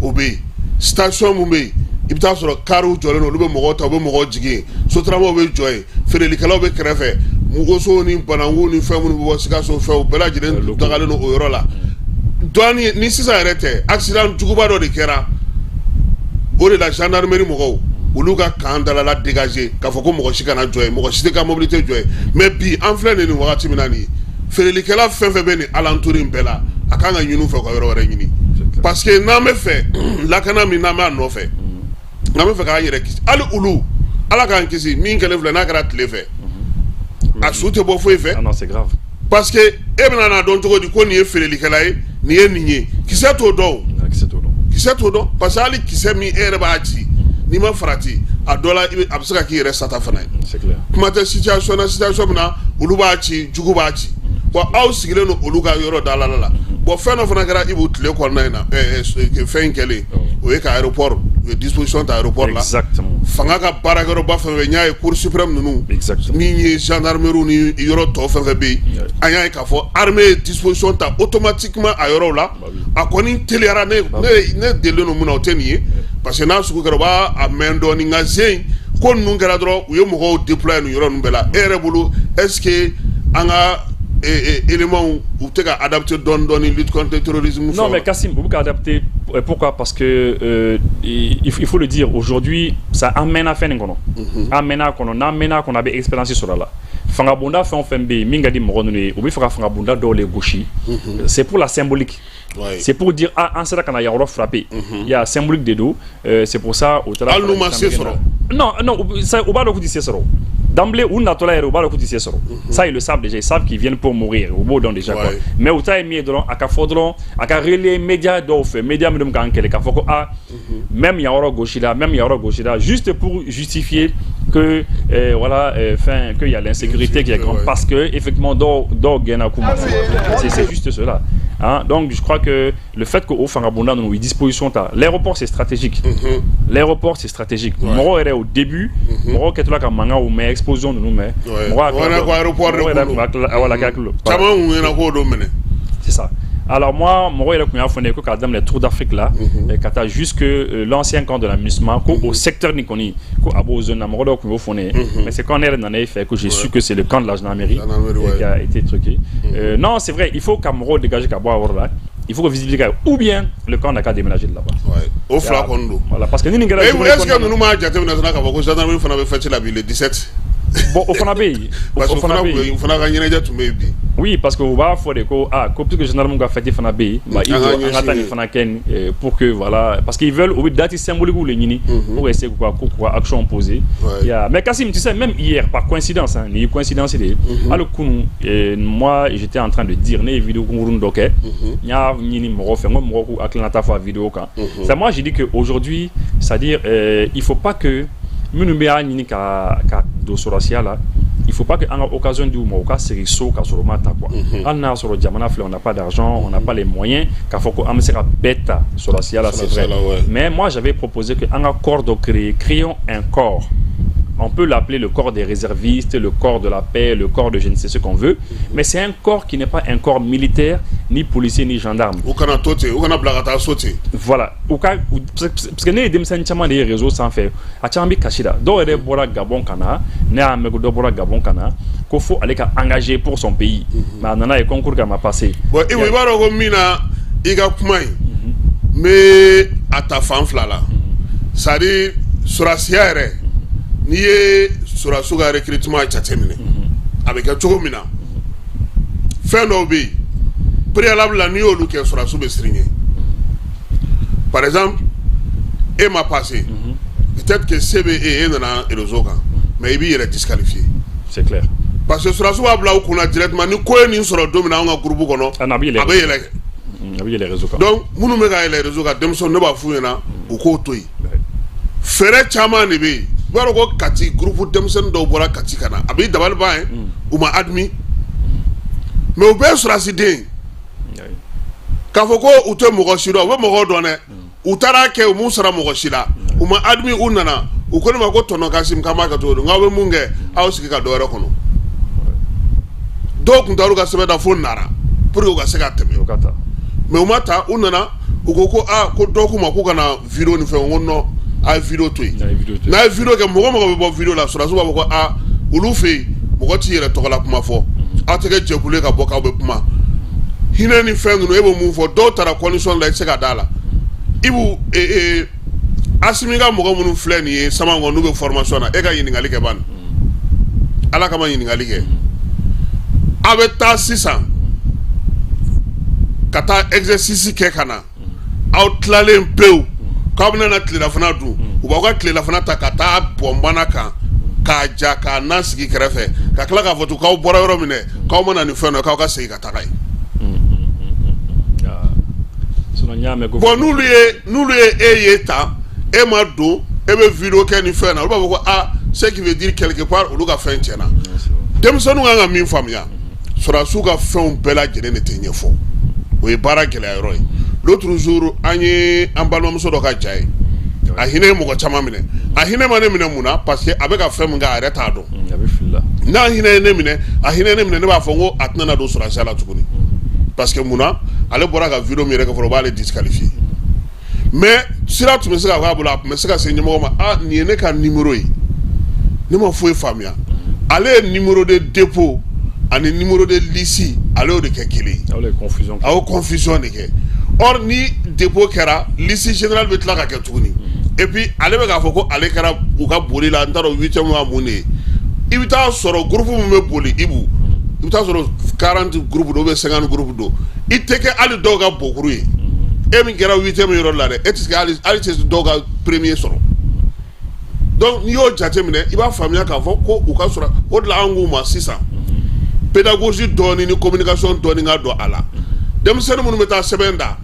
O bɛ yen. Station mun bɛ yen, i bɛ taa sɔrɔ kariw jɔlen don, olu bɛ mɔgɔw ta, u bɛ mɔgɔw jigin yen, sotaramaw bɛ jɔ yen, feerelikɛlaw bɛ kɛrɛfɛ, mugosow ni bananku ni fɛn minnu bɛ bɔ Sikaso fɛ, u bɛɛ lajɛlen dagalen don o yɔrɔ la. Douane ni sisan yɛrɛ tɛ, accident juguba dɔ de kɛra o de la, gendarmerie mɔgɔw, olu ka camp dalala dégager k'a fɔ ko mɔgɔ si kana jɔ yen, mɔgɔ si tɛ ka mobili tɛ jɔ yen. Mais bi an filɛ nin wagati min na nin ye, feerelikɛla fɛn fɛn bɛ nin alentour in bɛɛ la, a kan ka ɲini u fɛ ka yɔrɔ wɛrɛ ɲini, parce que n'an bɛ fɛ lakana min, n'an b'a nɔfɛ, n'an bɛ fɛ k'an yɛrɛ kisi, hali olu, Ala k'an kisi, min kɛlen filɛ, n'a kɛra tile fɛ, a su tɛ bɔ foyi fɛ. Ah non, c'est grave. Parce que e bɛna n'a dɔn cogo di ko nin ye feerelikɛla ye, nin ye nin ye? Kisɛ t'o dɔn o. Kisɛ t'o dɔn. Kisɛ t'o dɔn, parce que hali kisɛ min e yɛrɛ b'a ci, n'i ma farati a dɔ la, a bɛ se ka k'i yɛrɛ sata fana ye. C'est clair. Kuma tɛ situation na, situation min na olu b'a ci, jugu b'a ci. Bon, aw sigilen don olu ka yɔrɔ da la la. Bon, fɛn dɔ fana kɛra, Ibu, tile kɔnɔna in na, fɛn in kɛlen, o ye ka aéroport, u ye disposition ta aéroport la. Fanga ka baarakɛyɔrɔba fɛn fɛn, n y'a ye, cour suprême ninnu, min ye gendarmerie ni yɔrɔ tɔ fɛn fɛn bɛ yen, an y'a ye k'a fɔ armée ye disposition ta automatiquement a yɔrɔw la. A kɔni teliyara. Ne ne delilen don mun na, o tɛ nin ye, parce que n'a sugu kɛra, u b'a a mɛn dɔɔnin. Nka zen ko ninnu kɛra dɔrɔn, u ye mɔgɔw déployer nin yɔrɔ ninnu bɛɛ la. E yɛrɛ bolo, est ce que an ka éléments u tɛ ka adapter dɔɔnin dɔɔnin lutte contre le terrorisme? Non, mais Kassim, u bɛ ka adapter. Pourquoi? Parce que il faut le dire, aujourd'hui, ça an mɛnna fɛn nin kɔnɔ. An mɛnna a kɔnɔ, n'an mɛnna a kɔnɔ, a bɛ expérience sɔrɔ a la. Fangabonda fɛn o fɛn bɛ yen min ka di mɔgɔ ninnu ye, u bɛ fɛ ka fangabonda dɔw le gosi. C'est pour la symbolique. C'est pour dire, ah, an sera ka na yan yɔrɔ frapper. Il y a symbolique de don. C'est pour ça o taara. Hali n'u ma se sɔrɔ. Non, non, u b'a dɔn k'u tɛ se sɔrɔ. D'emblée, u natɔla yɛrɛ, u b'a dɔn k'u tɛ se sɔrɔ. Ça, ils le savent déjà. Ils savent qu'ils viennent pour mourir. U b'o dɔn déjà, quoi. Mais u ta ye min ye dɔrɔn, a ka fɔ dɔrɔn, a ka relayer média dɔw fɛ, média minnu bɛ k'an kɛlɛ, k'a fɔ ko ah, même yan yɔrɔ gosi la, même yan yɔrɔ gosi la, juste pour justifier que voilà, fin, qu'il y a l'insécurité qui est grande, parce que effectivement dɔw dɔw gɛnna k'u ma se. C'est juste cela. Hein? Donc je crois que le fait qu'o fangabonda ninnu u ye disposition ta, l'aéroport, c'est stratégique. L'aéroport, c'est stratégique. Mɔgɔw yɛrɛ, au début, mɔgɔw kɛtɔla ka mankanw mɛn, explosion ninnu mɛn, mɔgɔw ko aéroport de mɔgɔw yɛrɛ kun kun hakili, voilà, hakili caman kun ɲɛna k'o don minɛ. C'est ça. Alors moi, mɔgɔ yɛrɛ kun y'a fɔ ne ye ko k'a daminɛ Tour d'Afrique la, ka taa jusque l'ancien camp de la MINUSMA, ko o secteur nin kɔni, ko a b'o zone na, mɔgɔ dɔw kun y'o fɔ ne ye. Mais c'est quand ne yɛrɛ nana e fɛ que j'ai su que c'est le camp de la gendarmerie Gendarmerie, qui a été truqué. Non, c'est vrai, il faut ka mɔgɔw dégager ka bɔ a yɔrɔ la. Il faut que visibilité ka, ou bien le camp n'a qu'à déménager de là-bas. O fila kɔni don. Voilà, parce que ni nin kɛra Mais journée est ce que kɔnɔna na- ninnu m'a jateminɛ fana k'a fɔ ko gendarmerie fana bɛ fête la bi, le 17? Bon, o fana bɛ yen. Parce que O fana bɛ yen. o fana ka ɲɛnajɛ tun bɛ yen bi. Oui, parce que u b'a fɔ de ko ah, ko puisque gendarme ka fête fana bɛ yen, bah, il An faut ka an ka taa ɲɛsin nin fana kɛ nin, pour que voilà, parce qu'ils veulent, u bɛ date symbolique le ɲini pour essayer k'u ka ko k'u ka action poser. Yeah. Mais Kassim, tu sais, même hier, par coïncidence, hein, nin ye coïncidence de ye, hali kunun, moi j'étais en train de dire, ne ye vidéo kunkuruni dɔ kɛ, n y'a ɲini mɔgɔw fɛ, n ko mɔgɔw k'u hakilinata fɔ a vidéo kan. C'est moi, j'ai dit que aujourd'hui, c'est-à-dire il faut pas que minnu bɛ y'a ɲini ka don sɔrɔsiya la, il faut pas que an ka occasion di u ma u ka segin so ka sɔrɔ u ma ta, quoi. Hali n'a y'a sɔrɔ jamana filɛ, on n'a pas d'argent, on n'a pas les moyens k'a fɔ ko an bɛ se ka bɛɛ ta sɔrɔsiya la, c'est vrai. Sɔrɔsiya la, ouais. Mais moi, j'avais proposé que an ka corps dɔ créer, créons un corps. On peut l'appeler le corps des réservistes, le corps de la paix, le corps de je ne sais ce qu'on veut, mais c'est un corps qui n'est pas un corps militaire, ni policier, ni gendarme. U kana to ten, u kana bila ka taa so ten. Voilà. U ka parce que ne ye denmisɛnnin caman de ye réseau sanfɛ, a caman bɛ kasi la. Dɔw yɛrɛ bɔra Gabon ka na, ne y'a mɛn ko dɔ bɔra Gabon ka na, ko fo ale ka engagé pour son pays. Mais a nana ye concours kɛ, a ma passé. Bon, Ibu, i b'a dɔn ko min na i ka kuma in, n bɛ a ta fan fila la. C'est à dire, sɔrɔsiya yɛrɛ, n'i ye sɔrɔsiw ka recrutement jateminɛ, a bɛ kɛ cogo min na, fɛn dɔw bɛ yen préalable la, n'i y'olu kɛ, sɔrɔsiw bɛ siran ɲɛ. Par exemple, e ma passé, peut-être que se bɛ e ye, e nana réseau kan, mais i b'i yɛrɛ disqualifier. C'est clair. Parce que sɔrɔsiw b'a bila u kunna directement, ni ko ye nin sɔrɔ don min na anw ka groupe kɔnɔ, Ah non, a bɛ yɛlɛ. A bɛ yɛlɛ. A bɛ yɛlɛ réseau kan. Donc minnu bɛ ka yɛlɛ réseau kan, denmisɛnw, ne b'a f'u ɲɛna u k'o to yen. Fɛɛrɛ caman de bɛ yen. I b'a dɔn ko Kati groupe denmisɛnnin dɔw bɔra Kati ka na, a b'i dabali ban ye, u ma admis, mais u bɛɛ ye sɔrɔsi den ye. K'a fɔ ko u tɛ mɔgɔ si dɔn, u bɛ mɔgɔw dɔn dɛ. U taara kɛ, u m'u sara mɔgɔ si la, u ma admis. U nana, u ko ne ma ko tonton Kassim, k'an b'a kɛ cogo di? N k'aw bɛ mun kɛ? Aw sigi ka dɔ wɛrɛ kɔnɔ. Dɔw tun taar'u ka sɛbɛn da fo Nara pour que u ka se ka tɛmɛ, O ka ta. mais u ma ta. U nana, u ko ko aa, ko dɔ k'u ma k'u ka na vidéo ni fɛnw. N ko non, a ye vidéo to yen. A ye vidéo to yen. N'a ye vidéo kɛ, mɔgɔ mɔgɔ bɛ bɔ vidéo la, sɔrɔdasiw b'a fɔ ko aa, olu fɛ yen, mɔgɔ t'i yɛrɛ tɔgɔla kuma fɔ, aw tɛ kɛ jɛkulu ye ka bɔ k'aw bɛ kuma hinɛ ni fɛn ninnu. E bɛ mun fɔ? Dɔw taara condition la, i tɛ se ka d'a la. I b'u ee Asimi ka mɔgɔ minnu filɛ nin ye Samankɔ, n'u bɛ formation na, e ka ɲininkali kɛ bani, Ala kama ɲininkali kɛ. A bɛ taa sisan ka taa exercice kɛ ka na, aw tilalen pewu k'aw bɛna na tilelafana dun, u b'aw ka tilelafana ta ka taa bɔn bana kan k'a ja k'a na sigi kɛrɛfɛ, ka tila k'a fɔ tun k'aw bɔra yɔrɔ min dɛ, k'aw ma na ni fɛn dɔ ye, k'aw ka segin ka taga yen. Sinon n y'a mɛn ko Bon, n'olu ye e ye tan, e ma don, e bɛ vidéo kɛ ni fɛn na, olu b'a fɔ ko aa, Ce qui veut dire, quelque part, olu ka fɛn tiɲɛna. Denmisɛnninw kan ka min faamuya, sɔrɔdasiw ka fɛnw bɛɛ lajɛlen de tɛ ɲɛfɔ, o ye baara gɛlɛya yɔrɔ ye. L'autre jour, an ye an balimamuso dɔ ka ja ye, a hinɛ ye mɔgɔ caman minɛ. A hinɛ ma ne minɛ. Mun na? Parce que a bɛ ka fɛn min kɛ, a yɛrɛ t'a dɔn. A bɛ fili la. N'a hinɛ ye ne minɛ, a hinɛ ye ne minɛ, ne b'a fɔ n ko a tɛna na don sɔrɔdasiya la tuguni, parce que mun na? Ale bɔra ka vidéo min yɛrɛ kɛ fɔlɔ, o b'ale disqualifier. Mais sira tun bɛ se ka k'a bolo, a tun bɛ se ka se ɲɛmɔgɔ ma: "Ah, nin ye ne ka numéro ye, ne ma foyi faamuya." Ale ye numéro de dépôt ani numéro de liste, ale y'o de kɛ kelen ye. Aw ye confusion. A y'o confusion de kɛ. Or ni dépôt kɛra, liste générale bɛ tila ka kɛ tuguni. Et puis ale bɛ k'a fɔ ko ale kɛra u ka boli la, n t'a dɔn, huitième wa mun de ye. I bɛ taa sɔrɔ groupe min bɛ boli, Ibu, i bɛ taa sɔrɔ 40 groupe don ou bien 50 groupe don. I tɛ kɛ hali dɔw ka bokuru ye. E min kɛra huitième yɔrɔ la dɛ, e tɛ se hali tɛ se dɔw ka premier sɔrɔ. Donc n'i y'o jateminɛ, i b'a faamuya k'a fɔ ko u ka sɔrɔ. O de la an k'u ma sisan, pédagogie dɔɔni ni communication dɔɔni ka don a la. Denmisɛnnin minnu bɛ taa sɛbɛn da,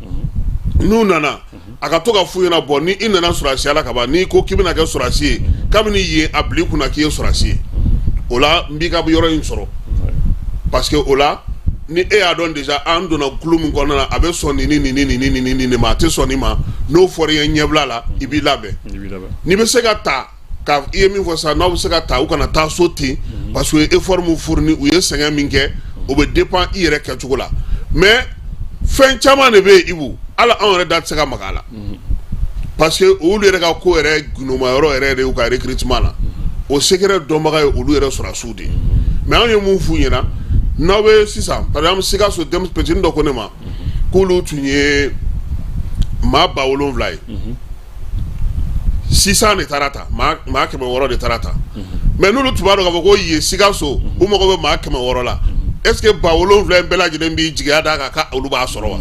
n'u nana, a ka to ka f'u ɲɛna: bɔn, ni i nana sɔrɔdasiya la ka ban, n'i ko k'i bɛna kɛ sɔrɔdasi ye, kabini yen a bila i kunna k'i ye sɔrɔdasi ye, o la n b'i ka yɔrɔ in sɔrɔ. Parce que o la, ni e y'a dɔn déjà an donna kulu min kɔnɔna na, a bɛ sɔn nin ni nin ni nin ni nin ni nin ma, a tɛ sɔn nin ma, n'o fɔra i ye ɲɛbila la, i b'i labɛn. I b'i labɛn. N'i bɛ se ka ta ka i ye min fɔ sisan, n'aw bɛ se ka ta, u kana taa so ten, parce que effort min fourni, u ye sɛgɛn min kɛ, o bɛ dépend i yɛrɛ kɛcogo la. Mais fɛn caman de bɛ yen, Ibu, hali anw yɛrɛ da tɛ se ka maga a la, parce que olu yɛrɛ ka ko yɛrɛ gundomayɔrɔ yɛrɛ de y'u ka recrutement la, o secret dɔnbaga ye olu yɛrɛ sɔrɔdasiw de ye. Mais anw ye mun f'u ɲɛna? N'aw bɛ sisan, par exemple Sikaso, denmisɛn petit dɔ ko ne ma k'olu tun ye maa 7000 ye, 600 de taara ta, maa 600 de taara ta. Mais n'olu tun b'a dɔn k'a fɔ ko yen Sikaso, u mago bɛ maa 600 la, est ce que 7000 in bɛɛ lajɛlen b'i jigiya d'a kan k'olu b'a sɔrɔ wa?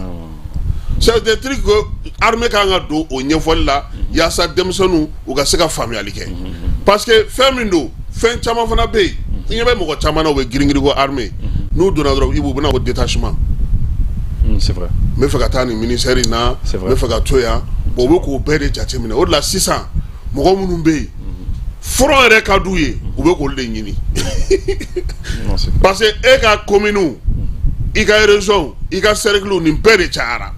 C'est des trucs que armée kan ka don o ɲɛfɔli la, yaasa denmisɛnninw u ka se ka faamuyali kɛ, parce que fɛn min don, fɛn caman fana bɛ yen. I ɲɛ bɛ mɔgɔ caman na, u bɛ girin girin ko armée, n'u donna dɔrɔn, i b'u bɛna ko détachement. C'est vrai. N bɛ fɛ ka taa nin ministère in na, C'est n vrai. bɛ fɛ ka to yan. Bon, u bɛ k'o bɛɛ de jateminɛ. O de la sisan, mɔgɔ minnu bɛ yen, front yɛrɛ ka d'u ye, u bɛ k'olu de ɲini. Non, c'est parce que e ka commune, i ka région, i ka cercle, nin bɛɛ de cayara.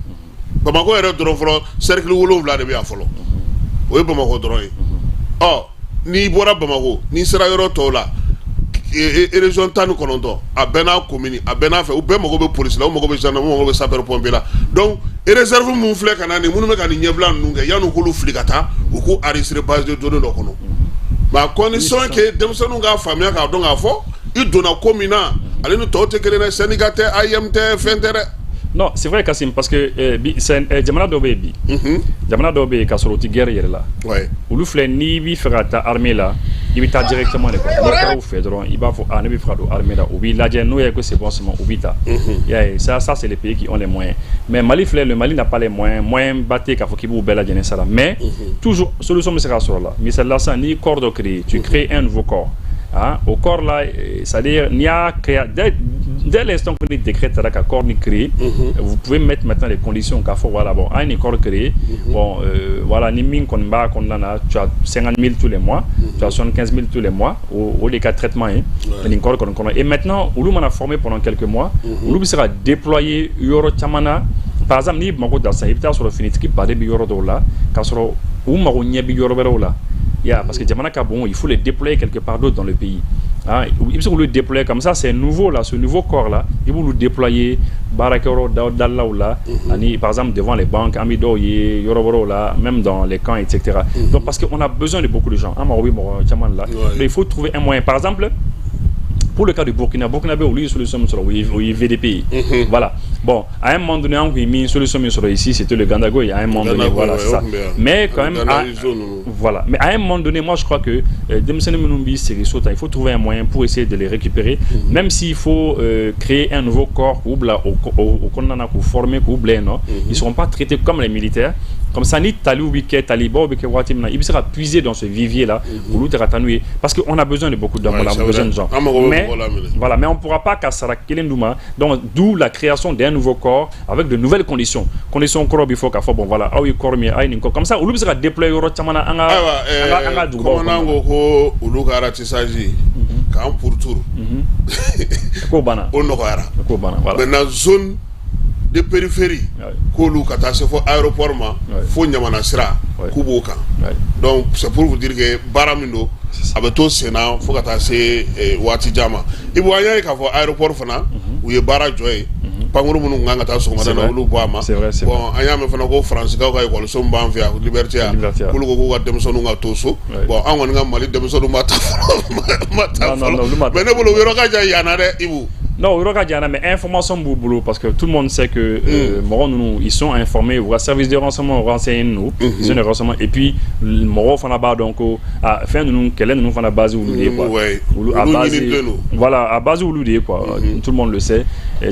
Bamakɔ yɛrɛ dɔrɔn fɔlɔ, cercle 7 de bɛ yan fɔlɔ, o ye Bamakɔ dɔrɔn ye. Ɔ, n'i bɔra Bamakɔ, n'i sera yɔrɔ tɔw la, région 19, a bɛɛ n'a commune, a bɛɛ n'a fɛ, u bɛɛ mago bɛ police la, u mago bɛ gendarme, u mago bɛ sapeur pompier la. Donc réserve mun filɛ ka na nin, minnu bɛ ka nin ɲɛbila ninnu kɛ, yan'u k'olu fili ka taa, u k'u enregistrer base de données dɔ kɔnɔ, mais à condition que denmisɛnninw k'a faamuya k'a dɔn k'a fɔ i donna ko min na, ale ni tɔw tɛ kelen dɛ. Syndicat tɛ, AEEM tɛ, fɛn tɛ dɛ. Non, c'est vrai Kassim, parce que bi jamana dɔw bɛ yen bi, jamana dɔw bɛ yen k'a sɔrɔ u tɛ guerre yɛrɛ la. Olu filɛ, n'i b'i fɛ ka taa armée la, i bɛ taa directement de quoi. N'i taara u fɛ dɔrɔn, i b'a fɔ: "Ah, ne bɛ fɛ ka don armée la." U b'i lajɛ, n'o ye ko c'est bon, c'est bon, u b'i ta. I y'a ye, ça c'est les pays qui ont les moyens. Mais Mali filɛ, le Mali n'a pas les moyens, moyen ba tɛ k'a fɔ k'i b'u bɛɛ lajɛlen sara. Mais toujours solution bɛ se ka sɔrɔ la. Misali la sisan, n'i ye corps dɔ créer, tu crées un nouveau corps. Hein, au corps là, c'est-à-dire, n'i y'a créé, dès l'instant que le décret taara ka corps ni créé, vous pouvez mettre maintenant les conditions k'a fɔ voilà, bon, an ye nin corps créé, bon, voilà, ni min kɔni b'a kɔnɔna na, tu as 50 000 tous les mois, tu as 75 000 tous les mois, o de ka traitement ye, nin corps kɔni kɔnɔ. Et maintenant, olu mana former pendant quelques mois, olu bɛ se ka déployer yɔrɔ caman na. Par exemple, n'i ye Bamakɔ ta sisan, i bɛ taa sɔrɔ finitigi baden bɛ yɔrɔ dɔw la, k'a sɔrɔ u mago ɲɛ bɛ yɔrɔ wɛrɛw la. Yeah, parce que jamana ka bon, il faut les déployer quelque part d'autre dans le pays. Hein, i bɛ se k'olu déployer comme ça, c'est nouveau là, ce nouveau corps là, i b'olu déployer baarakɛyɔrɔ dalaw la, ani par exemple devant les banques, an bɛ dɔw ye yɔrɔ wɛrɛw la, même dans les camps, etc. Donc parce qu'on a besoin de beaucoup de gens, an mago bɛ mɔgɔ caman de la. Donc il faut trouver un moyen. Par exemple, pour le cas du Burkina, Burkina bɛ, olu ye solution min sɔrɔ, o ye VDP ye. Voilà. Bon, à un moment donné, an kun ye min solution min sɔrɔ ici, c'était le Gandagoy, à un moment donné, Gandagoy, voilà, c'est ça. O tun bɛ yan. Mais quand même, Ganda iso ninnu. Voilà. Mais à un moment donné, moi je crois que denmisɛnnin minnu b'i segin so ta, il faut trouver un moyen pour essayer de les récupérer, même s'il faut créer un nouveau corps k'u bila o kɔnɔna na, k'u former, k'u bila yen nɔ. Ils seront pas traités comme les militaires. Comme ça, ni taliw bɛ kɛ, talibaw bɛ kɛ waati min na, i bɛ se ka puiser dans ce vivier là, olu ta ka taa n'u ye, parce que on a besoin de beaucoup d'hommes, Ouais, on a c'est besoin vrai. de gens. An mago bɛ Mais mɔgɔ la minɛ. voilà, mais on pourra pas ka sara kelen d'u ma. Donc d'où la création d'un nouveau corps avec de nouvelles conditions. Conditions kɔrɔ bi fɔ k'a fɔ bon, voilà, aw ye corps min ye, a ye nin kɔ comme ça, olu bɛ se ka déployer yɔrɔ caman na an ka an ka dugubaw kɔnɔ. Commandant ko ko olu ka ratissage k'an pourtour K'o banna. O nɔgɔyara. K'o banna, voilà. Maintenant, zone de périphérie, k'olu ka taa se fo aéroport ma, fo Ɲamana sira, k'u b'o kan. Donc c'est pour vous dire que baara min don, a bɛ to sen na fo ka taa se waati jan ma. Ibu, an y'a ye k'a fɔ aéroport fana, u ye baara jɔ ye, pankuru minnu tun kan ka taa sɔgɔmada na, olu bɔ a ma. Bon, an y'a mɛn fana ko Faransikaw ka ekɔliso min b'an fɛ yan, Liberté yan, k'olu ko k'u ka denmisɛnninw ka to so. Bon, an kɔni ka Mali denmisɛnninw ma taa fɔlɔ, ma taa fɔlɔ, mais ne bolo yɔrɔ ka jan yan na dɛ, Ibu. Non, yɔrɔ ka jan, mais information b'u bolo, parce que tout le monde sait que mɔgɔ ninnu, ils sont informés, u ka service de renseignement renseigne nous, ils ont des renseignements, et puis mɔgɔw fana b'a dɔn ko ah, fɛn ninnu, kɛlɛ ninnu fana base olu de ye quoi. Olu a base, voilà, a base olu de ye quoi. Tout le monde le sait.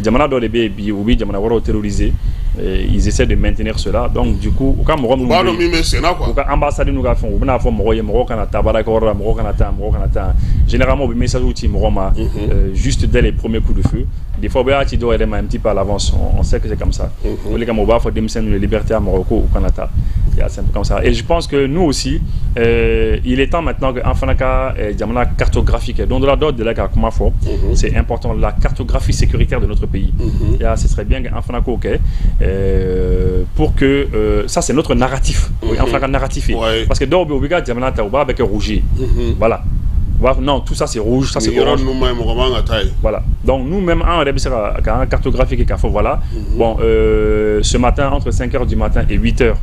Jamana dɔ de bɛ yen bi, u bɛ jamana wɛrɛw terroriser. Ils essaient de maintenir cela. Donc du coup, u ka mɔgɔ minnu b'a dɔn min bɛ sen na quoi. U ka ambassade n'u ka fɛnw, u bɛna fɔ mɔgɔw ye, mɔgɔw kana taa baarakɛyɔrɔ la, mɔgɔw kana taa, mɔgɔw kana taa. Généralement, u bɛ message ci mɔgɔ ma juste dès les premiers coups de feu. Des fois, u b'a ci dɔw yɛrɛ ma un petit peu à l'avance. On sait que c'est comme ça. O de kama u b'a fɔ denmisɛnninw ye, Liberté a mɔgɔw ko u kana taa. C'est un peu comme ça. Et je pense que nous aussi, il est temps maintenant que an fana ka jamana cartographie kɛ. Don dɔ la, dɔw delila ka kuma fɔ, c'est important, la cartographie sécuritaire de notre pays. Ce serait bien que an fana k'o kɛ pour que ça, c'est notre narratif. An fana ka narratif ye. Parce que dɔw bɛ yen, u b'i ka jamana ta, u b'a bɛɛ kɛ rouge ye. Voilà. Non, tout ça c'est rouge, ça c'est orange. Voilà. Donc nous-mêmes, an yɛrɛ bɛ se ka k'an ka cartographie kɛ k'a fɔ voilà. Bon, ce matin, entre 5 h du matin et 8 h,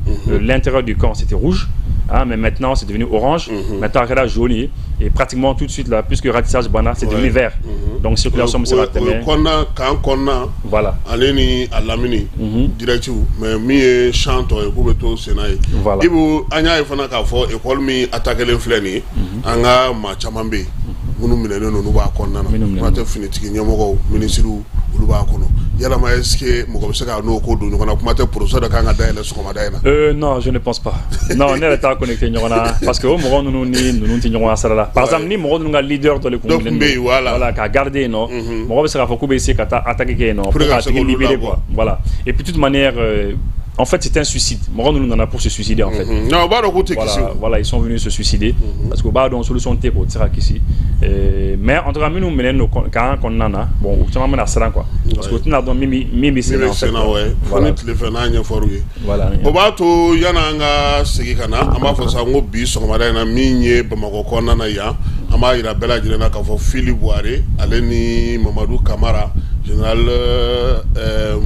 l'intérieur du camp, c'était rouge. Hein, mais maintenant c'est devenu orange. Maintenant, a kɛra jaune ye. Et pratiquement tout de suite là, puisque ratissage banna, c'est devenu vert. Donc circulation bɛ se ka tɛmɛ. Kɔnɔna camp kɔnɔna. Voilà. Ale ni a lamini. Direct, mais min ye champ tɔ ye, k'u bɛ to sen na ye. Voilà. Ibu, an y'a ye fana k'a fɔ école min attaqué filɛ nin ye, an ka maa caman bɛ yen minnu minɛnen don, n'u b'a kɔnɔna na. Kuma tɛ finitigi ɲɛmɔgɔw, minisiriw, olu b'a kɔnɔ. Yalama, est ce que mɔgɔ bɛ se ka n'o ko don ɲɔgɔn na? Kuma tɛ procès dɔ kan ka dayɛlɛ sɔgɔmada in na. Non, je ne pense pas. Non, ne yɛrɛ t'a connecté ɲɔgɔn na, parce que o mɔgɔ ninnu ni ninnu tɛ ɲɔgɔn sira la. Par exemple, ni mɔgɔ ninnu ka leader dɔ de kun minɛnen don, voilà, voilà, ka garder yen nɔ, mɔgɔ bɛ se k'a fɔ k'u bɛ essayer ka taa attaquer kɛ yen nɔ pour k'a tigi libérer quoi. Voilà. Et puis de toute manière, en fait, c'est un suicide. Mɔgɔ ninnu nana pour se suicider en fait. Non, u b'a dɔn k'u tɛ kisi. Voilà, voilà, ils sont venus se suicider parce que u b'a dɔn solution tɛ, k'o tɛ se ka kisi. Mais en tout cas, minnu minɛnen don camp kɔnɔna na, bon, u caman bɛna siran quoi. Parce que u tɛna dɔn min bɛ sen na en fait. Fo ni tile fɛ n'a ɲɛfɔr'u ye. Voilà. O b'a to yan'an ka segin ka na, an b'a fɔ sa n ko bi sɔgɔmada in na, min ye Bamakɔ kɔnɔna na yan, an b'a yira bɛɛ lajɛlen na k'a fɔ Fili Buware, ale ni Mamadu Kamara, général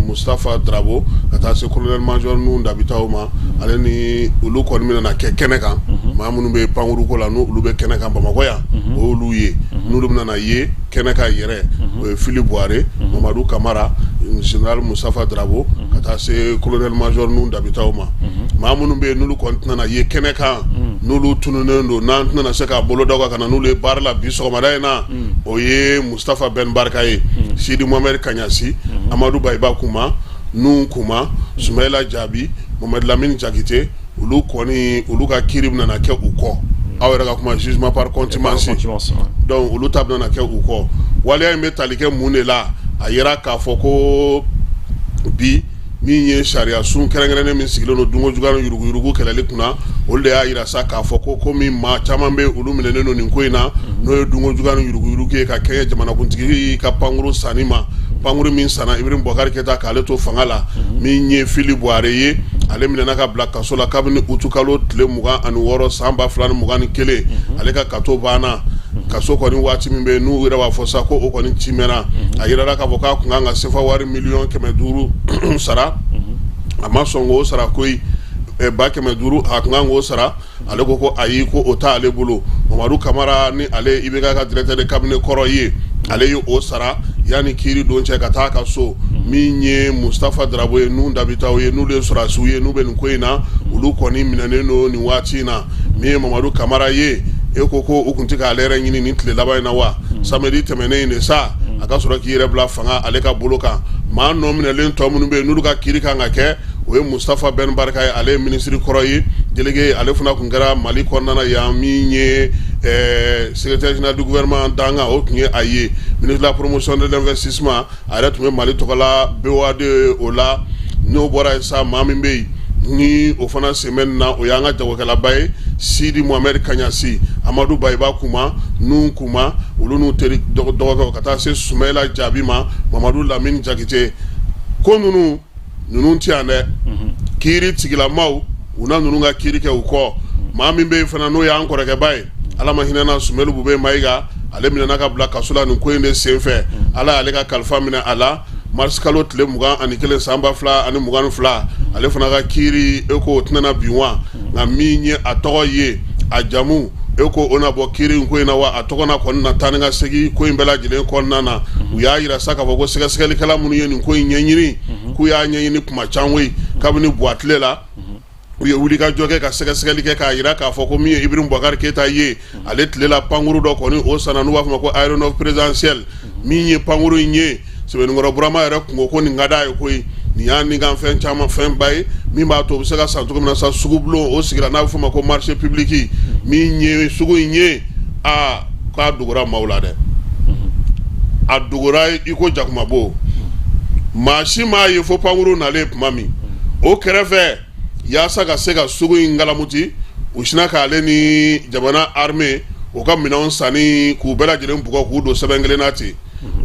Mustafa Drabo, ka taa se colonel major Nuhu Dabitaw ma, ale ni olu kɔni bɛna na kɛ kɛnɛ kan. Maa minnu bɛ pankuruko la, n'olu bɛ kɛnɛ kan Bamakɔ yan, o y'olu ye. N'olu bɛna na ye kɛnɛ kan yɛrɛ, o ye Fili Buware, Mamadu Kamara, général Mustafa Drabo, ka taa se colonel major Nuhu Dabitaw ma. Maa minnu bɛ yen, n'olu kɔni tɛna na ye kɛnɛ kan, n'olu tununnen don, n'an tɛna se k'a bolo da kan ka na n'olu ye baara la bi sɔgɔmada in na, o ye Mustafa Ben Barka ye, Sidi Mohamed Kaɲasi, Amadu Bayiba Kuma, Nuhu Kuma, Sumayila Jaabi, Mohamed Lamine Jakite. Olu kɔni, olu ka kiiri bɛna na kɛ u kɔ. Aw yɛrɛ ka kuma, jugement par contumace, donc olu ta bɛna na kɛ u kɔ. Waleya in bɛ tali kɛ mun de la? A yira k'a fɔ ko bi, min ye sariya sun kɛrɛnkɛrɛnnen min sigilen don dunko juguya ni yuruguyurugu kɛlɛli kunna, olu de y'a yira sa k'a fɔ ko komi maa caman bɛ, olu minɛnen don nin ko in na, n'o ye dunko juguya ni yuruguyurugu ye ka kɛɲɛ jamanakuntigi ka pankuru sanni ma, pankuru min sanna Ibrahim Boubacar Keita k'ale to fanga la. Min ye Fili Buware ye, ale minɛna ka bila kaso la kabini utukalo tile 26 san 2021. Ale ka kaso banna. Kaso kɔni waati min bɛ, n'u yɛrɛ b'a fɔ sa ko o kɔni timɛna, a yirala k'a fɔ k'a kun kan ka sefa wari 500 000 000 sara, a ma sɔn k'o sara koyi. 500 000, a kun kan k'o sara, ale ko ko ayi, ko o t'ale bolo. Mamadu Kamara, ni ale IBK ka directeur de cabinet kɔrɔ ye, ale ye o sara yanni kiiri don cɛ ka taa a ka so. Min ye Mustafa Drabo ye, Nuhu Dabitaw ye, n'olu ye sɔrɔdasiw ye, n'u bɛ nin ko in na, olu kɔni minɛnen don nin waati in na. Min ye Mamadu Kamara ye, e ko ko u tun tɛ k'ale yɛrɛ ɲini nin tile laban in na wa? Samedi tɛmɛnen in de sa, a ka sɔrɔ k'i yɛrɛ bila fanga ale ka bolo kan. Maa nɔ minɛlen tɔ minnu bɛ yen, n'olu ka kiiri kan ka kɛ, o ye Mustafa Ben Barka ye, ale ye minisiri kɔrɔ ye, délégué, ale fana tun kɛra Mali kɔnɔna na yan. Min ye Secrétaire général du gouvernement dankan, o tun ye a ye. Ministre de la promotion de l'investissement, a yɛrɛ tun bɛ Mali tɔgɔ la BOAD o la. N'o bɔra yen sa, maa min bɛ yen ni o fana sen bɛ nin na, o y'an ka jagokɛlaba ye, Sidi Mohamed Kaɲasi, Amadu Bayiba Kuma Nuhu Kuma, olu n'u teri dɔgɔkɛw, ka taa se Sumayila Jaabi ma, Mamadu Lamini Jakite. Ko ninnu tɛ yan dɛ. Kiiri tigilamaw, u na ninnu ka kiiri kɛ u kɔ. Maa min bɛ yen fana, n'o y'an kɔrɔkɛba ye, Ala ma hinɛna Sumelu Bube Mayiga, ale minɛna ka bila kaso la nin ko in de senfɛ. Ala y'ale ka kalifa minɛ a la mars kalo tile 21 san 2022. Ale fana ka kiiri, e ko o tɛna bin wa? Nka min ye a tɔgɔ ye, a jamu, e ko o na bɔ kiiri in ko in na wa? A tɔgɔ na kɔni na taa ni ka segin ko in bɛɛ lajɛlen kɔnɔna na. U y'a jira sa k'a fɔ ko sɛgɛsɛgɛlikɛla minnu ye nin ko in ɲɛɲini, k'u y'a ɲɛɲini kuma caman koyi, kabini Buwa tile la. U ye wulikajɔ kɛ ka sɛgɛsɛgɛli kɛ k'a jira k'a fɔ ko min ye Ibrahim Boubacar Keita ye, ale tile la, pankuru dɔ kɔni o sanna, n'u b'a fɔ ma ko aéronef présidentiel. Min ye pankuru in ye, Sɛbɛnnikɔrɔ Burama yɛrɛ kun ko ko nin ka d'a ye koyi, nin y'a ni ka fɛn caman fɛnba ye min b'a to u bɛ se ka san cogo min na sa. Sugubulon o sigira, n'a bɛ f'o ma ko marché public. Min ye sugu in ye, aa, k'a dogora maaw la dɛ, a dogora i ko jakumabo. Maa si m'a ye fo pankuru nalen tuma min o kɛrɛfɛ, yaasa ka se ka sugu in kalamuti. U sinna k'ale ni jamana armée o ka minɛnw sanni, k'u bɛɛ lajɛlen bugɔ k'u don sɛbɛn kelen na ten.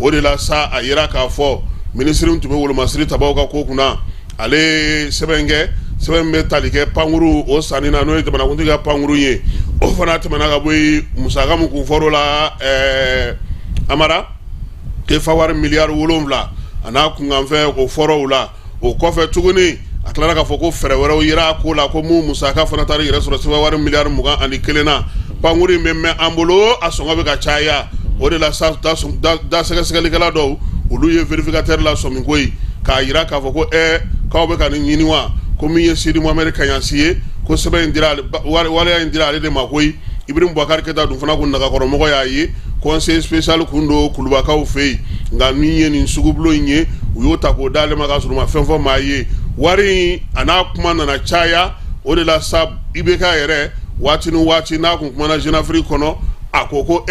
O de la sa, a yira k'a fɔ minisiri tun bɛ wolomasiri tabaw ka ko kunna, ale sɛbɛn kɛ, sɛbɛn bɛ tali kɛ pankuru o sanni na, n'o ye jamanakuntigi ka pankuru ye. O fana tɛmɛna ka bɔ yen, musaka min kun fɔr'o la, Amara, CFA wari miliyari 7 a n'a kunkanfɛn, o fɔra o la. O kɔfɛ tuguni, a tilara k'a fɔ ko fɛɛrɛ wɛrɛw yera a ko la, ko mun musaka fana taara yɛrɛ sɔrɔ CFA wari miliyari 21 na. Pankuru in bɛ mɛn an bolo, a sɔngɔ bɛ ka caya. O de la sa, da sɛgɛsɛgɛlikɛla dɔw, olu ye vérificateur la sɔmi ko ye k'a jira k'a fɔ ko k'aw bɛ ka nin ɲini wa? Ko min ye Sidi Mohamed Kaɲasi ye, ko sɛbɛn in dira, waleya in dira ale de ma koyi. Ibrahim Boubacar Keita dun fana kun nagakɔrɔmɔgɔ y'a ye, conseiller spécial kun don Kulubakaw fɛ yen. Nka min ye nin sugubulon in ye, u y'o ta k'o d'ale ma k'a sɔrɔ u ma fɛn fɔ maa ye. Wari in a n'a kuma nana caya. O de la sa, IBK yɛrɛ, waati ni waati n'a kun kumana Jeune Afrique kɔnɔ, a ko ko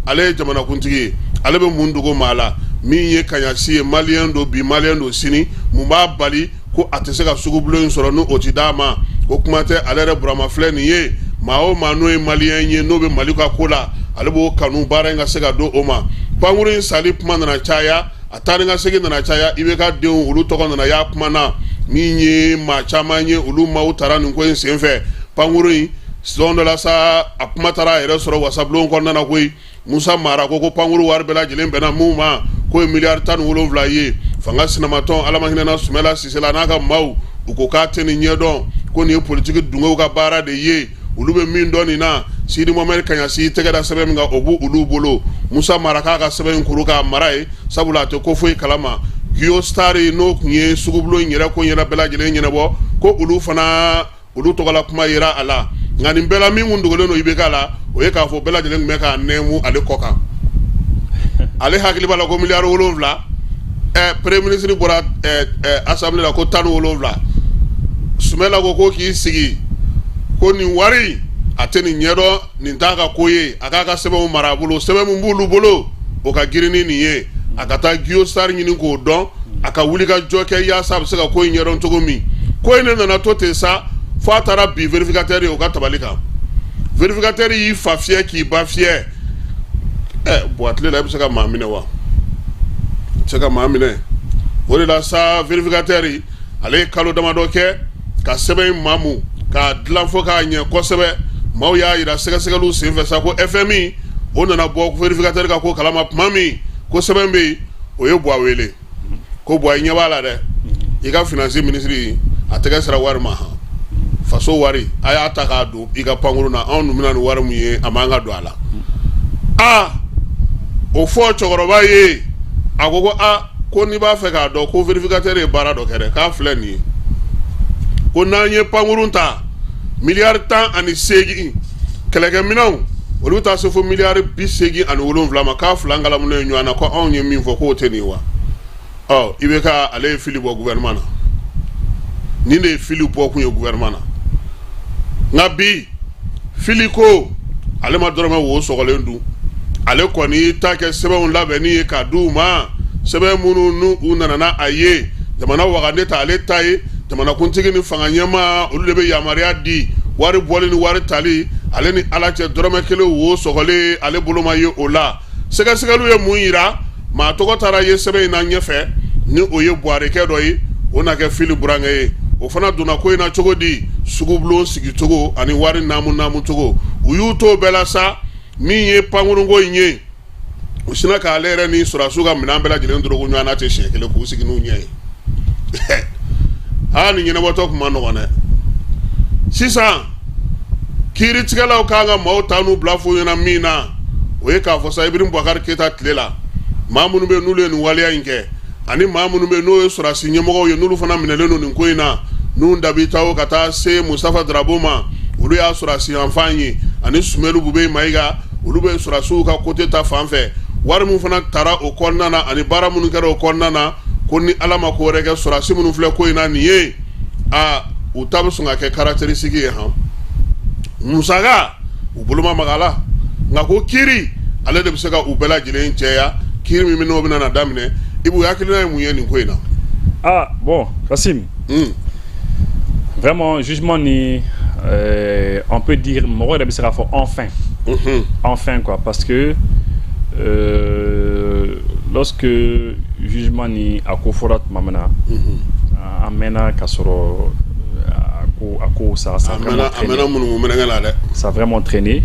ale ye jamanakuntigi ye, ale bɛ mun dogo maa la? Min ye Kaɲasi ye, maliyɛn don bi, maliyɛn don sini, mun b'a bali ko a tɛ se ka sugubulon in sɔrɔ ni o ti d'a ma? Ko kuma tɛ, ale yɛrɛ Burama filɛ nin ye, maa o maa n'o ye maliyɛn ye, n'o bɛ Mali ka ko la, ale b'o kanu, baara in ka se ka don o ma. Pankuru in sali kuma nana caya, a taa ni ka segin nana caya. IBK denw, olu tɔgɔ nana y'a kuma na. Min ye maa caman ye, olu maaw taara nin ko in senfɛ. Pankuru in, don dɔ la sa, a kuma taara a yɛrɛ sɔrɔ wasabulon kɔnɔna na koyi. Musa Mara ko ko pankuru wari bɛɛ lajɛlen bɛnna mun ma, k'o ye miliyari 17 ye. Fanga sinamatɔn, Ala ma hinɛna Sumala Sise la, n'a ka maaw, u ko k'a tɛ nin ɲɛdɔn, ko nin ye politiki dungew ka baara de ye, olu bɛ min dɔn nin na. Sidi Mohamed Kaɲasi tɛgɛ da sɛbɛn min kan, o b'u olu bolo. Musa Mara k'a ka sɛbɛn in kuru k'a mara ye, sabula a tɛ ko foyi kalama. Guo Star, n'o tun ye sugubulon in yɛrɛ ko in yɛrɛ bɛɛ lajɛlen ɲɛnabɔ, ko olu fana, olu tɔgɔla kuma yera a la. Nka nin bɛɛ la, min kun dogolen don IBK la, o ye k'a fɔ bɛɛ lajɛlen tun bɛ k'a nɛmu ale kɔ kan. Ale hakili b'a la ko miliyari 7, premier ministre bɔra assemblée la ko 17. Sumala ko k'i sigi ko nin wari, a tɛ nin ɲɛdɔn, nin t'a ka ko ye, a k'a ka sɛbɛnw mara a bolo, sɛbɛn min b'olu bolo, o ka girin ni nin ye. A ka taa Guo Star ɲini k'o dɔn, a ka wuli ka jɔ kɛ yaasa a bɛ se ka ko in ɲɛdɔn cogo min. Ko in ne nana to ten sa, fo a taara bi vérificateur ye o ka tabali kan. Vérificateur y'i fa fiyɛ k'i ba fiyɛ. Buwa tile la, i bɛ se ka maa minɛ wa? I tɛ se ka maa minɛ. O de la sa, vérificateur, ale ye kalo damadɔ kɛ ka sɛbɛn in mamu k'a dilan fo k'a ɲɛ kosɛbɛ. Maaw y'a jira sɛgɛsɛgɛliw senfɛ sa ko FMI o nana bɔ vérificateur ka ko kalama tuma min ko sɛbɛn bɛ yen, o ye Buwa wele ko: "Buwa, i ɲɛ b'a la dɛ, i ka finance ministre a tɛgɛ sera wari ma han, faso wari, a y'a ta k'a don i ka pankuru na. Anw dun bɛna ni wari mun ye, a man ka don a la." Aa, o fɔ cɛkɔrɔba ye, a ko ko aa, ko n'i b'a fɛ k'a dɔn ko vérificateur ye baara dɔ kɛ dɛ, k'a filɛ nin ye, ko n'an ye pankurun ta miliyari 18, kɛlɛkɛminɛnw olu bɛ taa se fo miliyari 87 ma, k'a fila kalamunen ye ɲɔgɔn na, ko anw ye min fɔ k'o tɛ nin wa? Ɔ, IBK, ale ye fili bɔ gouvernement na. Nin de ye fili bɔ kun ye gouvernement na. Nka bi fili ko Ale ma dɔrɔmɛ wo sɔgɔlen dun. Ale kɔni y'i ta kɛ sɛbɛnw labɛnni ye k'a di u ma, sɛbɛn minnu n'u u nana n'a a ye. Jamana wagande ta ale ta ye, jamanakuntigi ni fanga ɲɛmaa olu de bɛ yamaruya di wari bɔli ni wari tali. Ale ni Ala cɛ, dɔrɔmɛ kelen wo sɔgɔlen ale bolo ma ye o la. Sɛgɛsɛgɛliw ye mun yira? Maa tɔgɔ taara ye sɛbɛn in na ɲɛfɛ, ni o ye Buwarekɛ dɔ ye, o na kɛ Fili burankɛ ye. O fana donna ko in na cogo di? Sugubulon sigicogo ani wari naamu naamu cogo, u y'u to bɛɛ la sa. Min ye pankurunko in ye, u sinna k'ale yɛrɛ ni sɔrɔdasiw ka minɛn bɛɛ lajɛlen dorogo ɲɔgɔn na ten siɲɛ kelen k'u sigi n'u ɲɛ ye. Aa, nin ɲɛnabɔtɔ kun ma nɔgɔn dɛ. Sisan kiiritigɛlaw kan ka maaw ta n'u bila fo ɲɛna min na, o ye k'a fɔ sa Ibrahim Boubacar Keita tile la, maa minnu bɛ n'olu ye nin waleya in kɛ, ani maa minnu bɛ n'o ye sɔrɔdasi ɲɛmɔgɔw ye, n'olu fana minɛlen don nin ko in na, n'u dabitaw ka taa se Mustafa Darabo ma, olu y'a sɔrɔdasi yanfan ye, ani Sumelu Bubey Mayiga, olu bɛ sɔrɔdasiw ka côté ta fan fɛ. Wari min fana tara o kɔnɔna na ani baara minnu kɛra o kɔnɔna na, ko ni Ala ma ko wɛrɛ kɛ, sɔrɔdasi minnu filɛ ko in na nin ye, aa, u ta bɛ sɔn ka kɛ caractéristique ye. Han, musaka u bolo ma maga la, nka ko kiiri ale de bɛ se ka u bɛɛ lajɛlen cɛya. Kiiri min n'o bɛna na daminɛ, Ibu hakilina ye mun ye nin ko in na? Ah bon, Kassim, vraiment jugement ni on peut dire mɔgɔ yɛrɛ bɛ se k'a fɔ enfin, enfin quoi, parce que lorsque jugement ni a ko fɔra tuma min na, an mɛnna ka sɔrɔ a ko a ko ça a vraiment traîné. A mɛnna munumunu la dɛ. Ça a vraiment traîné.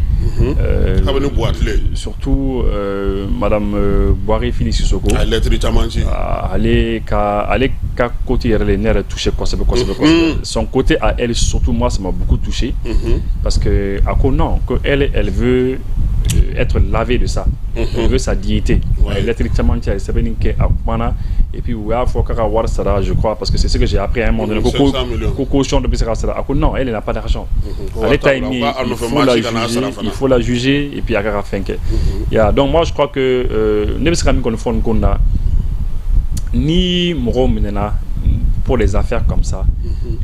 Kabini Buwatile. Surtout Madame Boiré Fili Sissoko. A ye lettre caman ci. Ale ka côté yɛrɛ de ne yɛrɛ touché kosɛbɛ kosɛbɛ kosɛbɛ. Son côté à elle, surtout moi, ça m'a beaucoup touché. Parce que a ko non, que elle, elle veut être lavée de ça. Elle veut sa dignité. A ye lettre caman ci, a ye sɛbɛnni kɛ, a kumana, et puis u y'a fɔ k'a ka wari sara, je crois, parce que c'est ce que j'ai appris à un moment donné, ko ko caution dɔ bɛ se ka sara. A ko non, elle n'a pas d'argent. Ale ta ye min ye, il faut la juger, il faut la juger, et puis a ka ka fɛn kɛ. Ya, donc moi je crois que ne bɛ se ka min kɔni fɔ nin ko in na, ni mɔgɔw minɛna pour les affaires comme ça,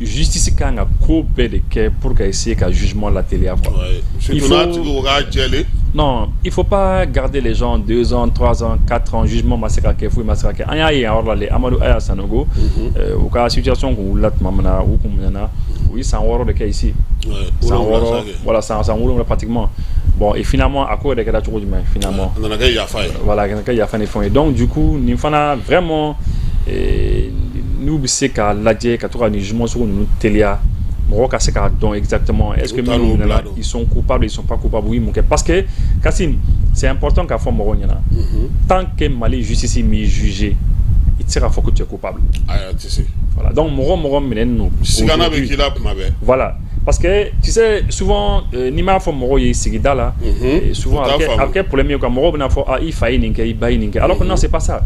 justice kan ka ko bɛɛ de kɛ pour ka essayer ka jugement lateliya quoi. Il faut, non, il faut pas garder les gens 2 ans, 3 ans, 4 ans, jugement ma se ka kɛ, foyi ma se ka kɛ. An y'a ye yan yɔrɔ la le, Amadu Aya Sanogo, u ka situation kun wulila tuma min na, u kun minɛna, u ye san 6 de kɛ ici. San 6, voilà, san 7 pratiquement. Bon, et finalement, a ko yɛrɛ kɛra cogo jumɛn finalement? A nana kɛ yafa ye. Voilà, a nana kɛ yafa ni fɛnw ye. Donc du coup, nin fana vraiment, n'u bɛ se k'a lajɛ ka to ka nin jugement sugu ninnu teliya, mɔgɔ ka se k'a dɔn exactement est-ce que minnu minɛna, ils sont coupables, ils sont pas coupables, u ye mun kɛ. Parce que Kassim, c'est important k'a fɔ mɔgɔw ɲɛna, tant que Mali justice m'i jugé, i tɛ se k'a fɔ que tu es coupable. Ayi, a tɛ se. Voilà, donc mɔgɔ mɔgɔ minɛnen don. Sigana bɛ k'i la tuma bɛɛ. Voilà, parce que tu sais, souvent n'i m'a fɔ mɔgɔw ye sigida la, souvent a bɛ kɛ problème ye quoi. Mɔgɔw bɛna fɔ ah, i fa ye nin kɛ, i ba ye nin kɛ, alors que non, c'est pas ça.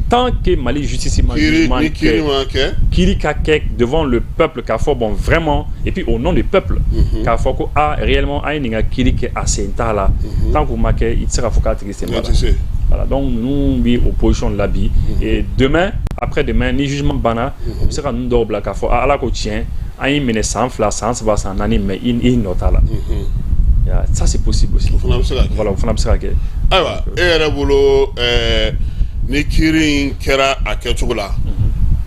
Tant que Mali justice ma jugement kɛ, kiiri ka kɛ devant le peuple, k'a fɔ bon vraiment, et puis au nom du peuple, k'a fɔ ko ah, réellement an ye nin ka kiiri kɛ, a sen t'a la, tant k'o ma kɛ, i tɛ se k'a fɔ k'a tigi sen b'a la. Voilà, donc ninnu bɛ o position la bi, et demain, après demain, ni jugement banna, u bɛ se ka ninnu dɔw bila k'a fɔ ah, Ala ko tiɲɛ, an y'i minɛ san 2, san 3, san 4, mais i nɔ t'a la. Ça c'est possible aussi. O fana bɛ se ka kɛ. Voilà, o fana bɛ se ka kɛ. Ayiwa, e yɛrɛ bolo, ni kiiri in kɛra a kɛcogo la,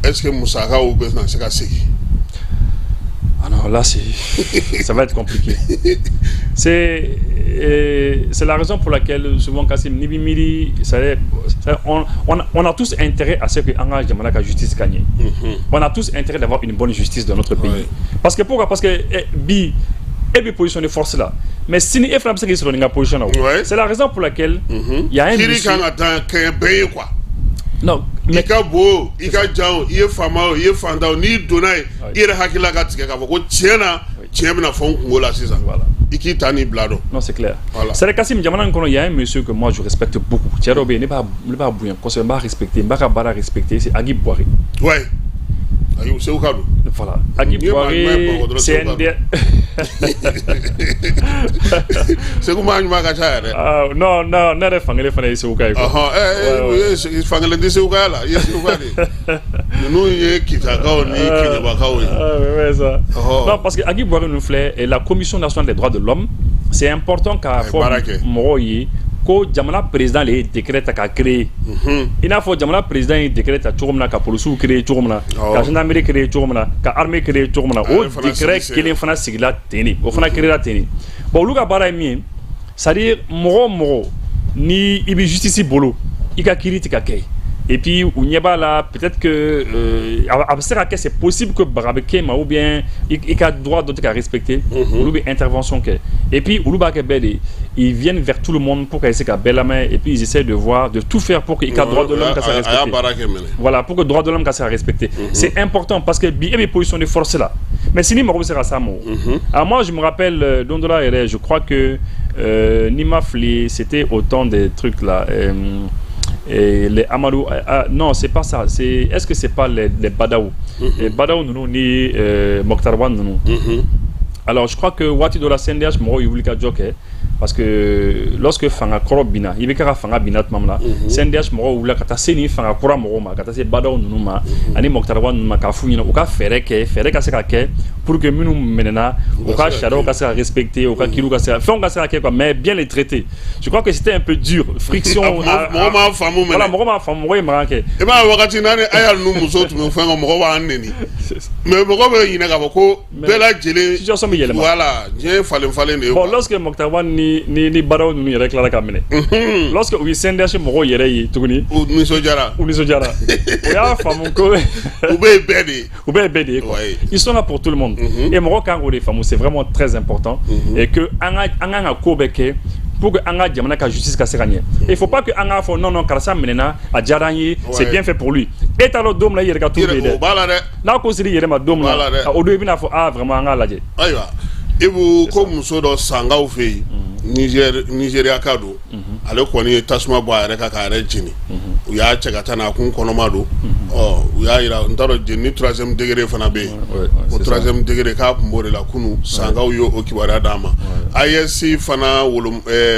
est-ce que musakaw bɛ na se ka segin? Alors là, ça va être compliqué. C'est la raison pour laquelle souvent, Kassim, ni b'i miiri, on a tous intérêt à ce que an ka jamana ka justice ka ɲɛ. On a tous intérêt d'avoir une bonne justice dans notre pays. Parce que pourquoi? Parce que bi e bɛ position de force la, mais sini e fana bɛ se k'i sɔrɔ nin ka position na o. C'est la raison pour laquelle il y a un Kiiri monsieur kan ka taa kɛ bɛɛ ye quoi. Non, mais i ka bon, i ka jan o, i ye faama o, i ye fantan o, n'i donna yen, i yɛrɛ hakilila ka tigɛ k'a fɔ ko tiɲɛ na, tiɲɛ bɛna fɔ n kungo la sisan. I k'i ta n'i bila dɔn. Non, c'est clair. Voilà. C'est Kassim, jamana in kɔnɔ, il y a un monsieur que moi je respecte beaucoup. Cɛ dɔ bɛ yen, ne b'a bonya kosɛbɛ, n b'a respecter, n b'a ka baara respecter, c'est Agui Boiré. Ouais. Ayi, Segu ka don. Voilà. Agui N'i ye maa ɲuman ye Boiré, Bamakɔ dɔrɔn, Segu ka CND. Segu maa ɲuman ka ca yɛrɛ. Ah, non, non, ne yɛrɛ fankelen fana ye Segu ka ye quoi. Ɔhɔn, ɛɛ, fankelen tɛ Segu kaya la, i ye Segu ka de ye. Ninnu ye Kitakaw ni Keɲebakaw ye. Ah, ouais, Ouais, ça. Non, parce que Agui Boiré ninnu filɛ, la Commission nationale des droits de l'homme, c'est important k'a fɔ mɔgɔw ye ko jamana président le ye décret ta k'a créer. I n'a fɔ jamana président ye décret ta cogo min na ka policiw créer cogo min na, ka gendarmerie créer cogo min na, ka armée créer cogo min na, o décret kelen fana sigila ten de, o fana créera ten de. Bon, olu ka baara ye min ye, c'est à dire mɔgɔ o mɔgɔ ni i bɛ justice bolo, i ka kiiri tɛ ka kɛ, et puis u ɲɛ b'a la, peut-être que a bɛ se ka kɛ, c'est possible que baga bɛ k'e ma ou bien i ka droit dɔ tɛ ka respecter, olu bɛ intervention kɛ. Et puis olu b'a kɛ bɛɛ de, ils viennent vers tout le monde pour ka essayer ka bɛɛ lamɛn, et puis ils essaient de voir, de tout faire pour que i ka droit de l'homme ka se ka respecter. Voilà, pour que droit de l'homme ka se ka respecter. C'est important parce que bi e bɛ position de force la, mais sini mɔgɔ bɛ se ka s'a ma o. Ah, moi je me rappelle don dɔ la yɛrɛ, je crois que ni ma fili, c'était au temps des trucs là, et les Amadou, ah, non, c'est pas ça, c'est, est-ce que c'est pas les Badaou, les Badaou ninnu ni Moctar Ouane ninnu. Alors je crois que waati dɔ la, CNDH mɔgɔw ye wuli ka jɔ kɛ, parce que lorsque fanga kɔrɔ binna, i bɛ ka fanga binna tuma min na, CNDH mɔgɔw wulila ka taa se nin fanga kura mɔgɔw ma, ka taa se Badaw ninnu ma ani Moctar Ouane ninnu ma, k'a f'u ɲɛna u ka fɛɛrɛ kɛ, fɛɛrɛ ka se ka kɛ pour que minnu minɛna, u ka sariyaw ka se ka respecter, u ka kiiriw ka se ka, fɛnw ka se ka kɛ quoi, mais bien les traiter. Je crois que c'était un peu dur, friction. Mɔgɔ m'a faamu mɛnɛ. Voilà, mɔgɔ m'a faamu, mɔgɔ ye mankan kɛ. I b'a ye wagati n'a ni Aya ninnu musow tun bɛ fɛn kɛ, mɔgɔ b'an neni, mais mɔgɔ bɛ ɲinɛ k'a fɔ ko bɛɛ lajɛlen situation bɛ yɛlɛma. Voilà, diɲɛ ye falen falen de ye. Bon, lorsque Moctar Ouane ni Badaw ninnu yɛrɛ tilara ka minɛ, lorsque u ye CNDH mɔgɔw yɛrɛ ye tuguni, u nisɔndiyara. U nisɔndiyara, u y'a faamu ko u bɛ yen bɛɛ de ye. U bɛ yen bɛɛ de ye quoi. Ils sont là pour tout le monde et mɔgɔ kan k'o de faamu, c'est vraiment très important et que an ka ko bɛɛ kɛ pour que an ka jamana ka justice ka se ka ɲɛ. Il faut pas que an k'a fɔ non non, karisa minɛna, a diyara an ye, c'est bien fait pour lui. E t'a dɔn don min na i yɛrɛ ka tour bɛ yen dɛ. O b'a la dɛ. N'a ko sera i yɛrɛ ma don min na, o don i bɛna fɔ ah, vraiment, an k'a lajɛ. Ayiwa Ibu, ko muso dɔ Sankaw fɛ yen, Niger, Nigéria ka don, ale kɔni ye tasuma bɔ a yɛrɛ kan k'a yɛrɛ jeni. U y'a cɛ ka taa n'a kun kɔnɔma don. Ɔ, u y'a yira, n t'a dɔn, jeni troisième degré fana bɛ yen, o troisième degré k'a kun b'o de la kunun. Sankaw ye o kibaruya d'a ma. AES fana wolo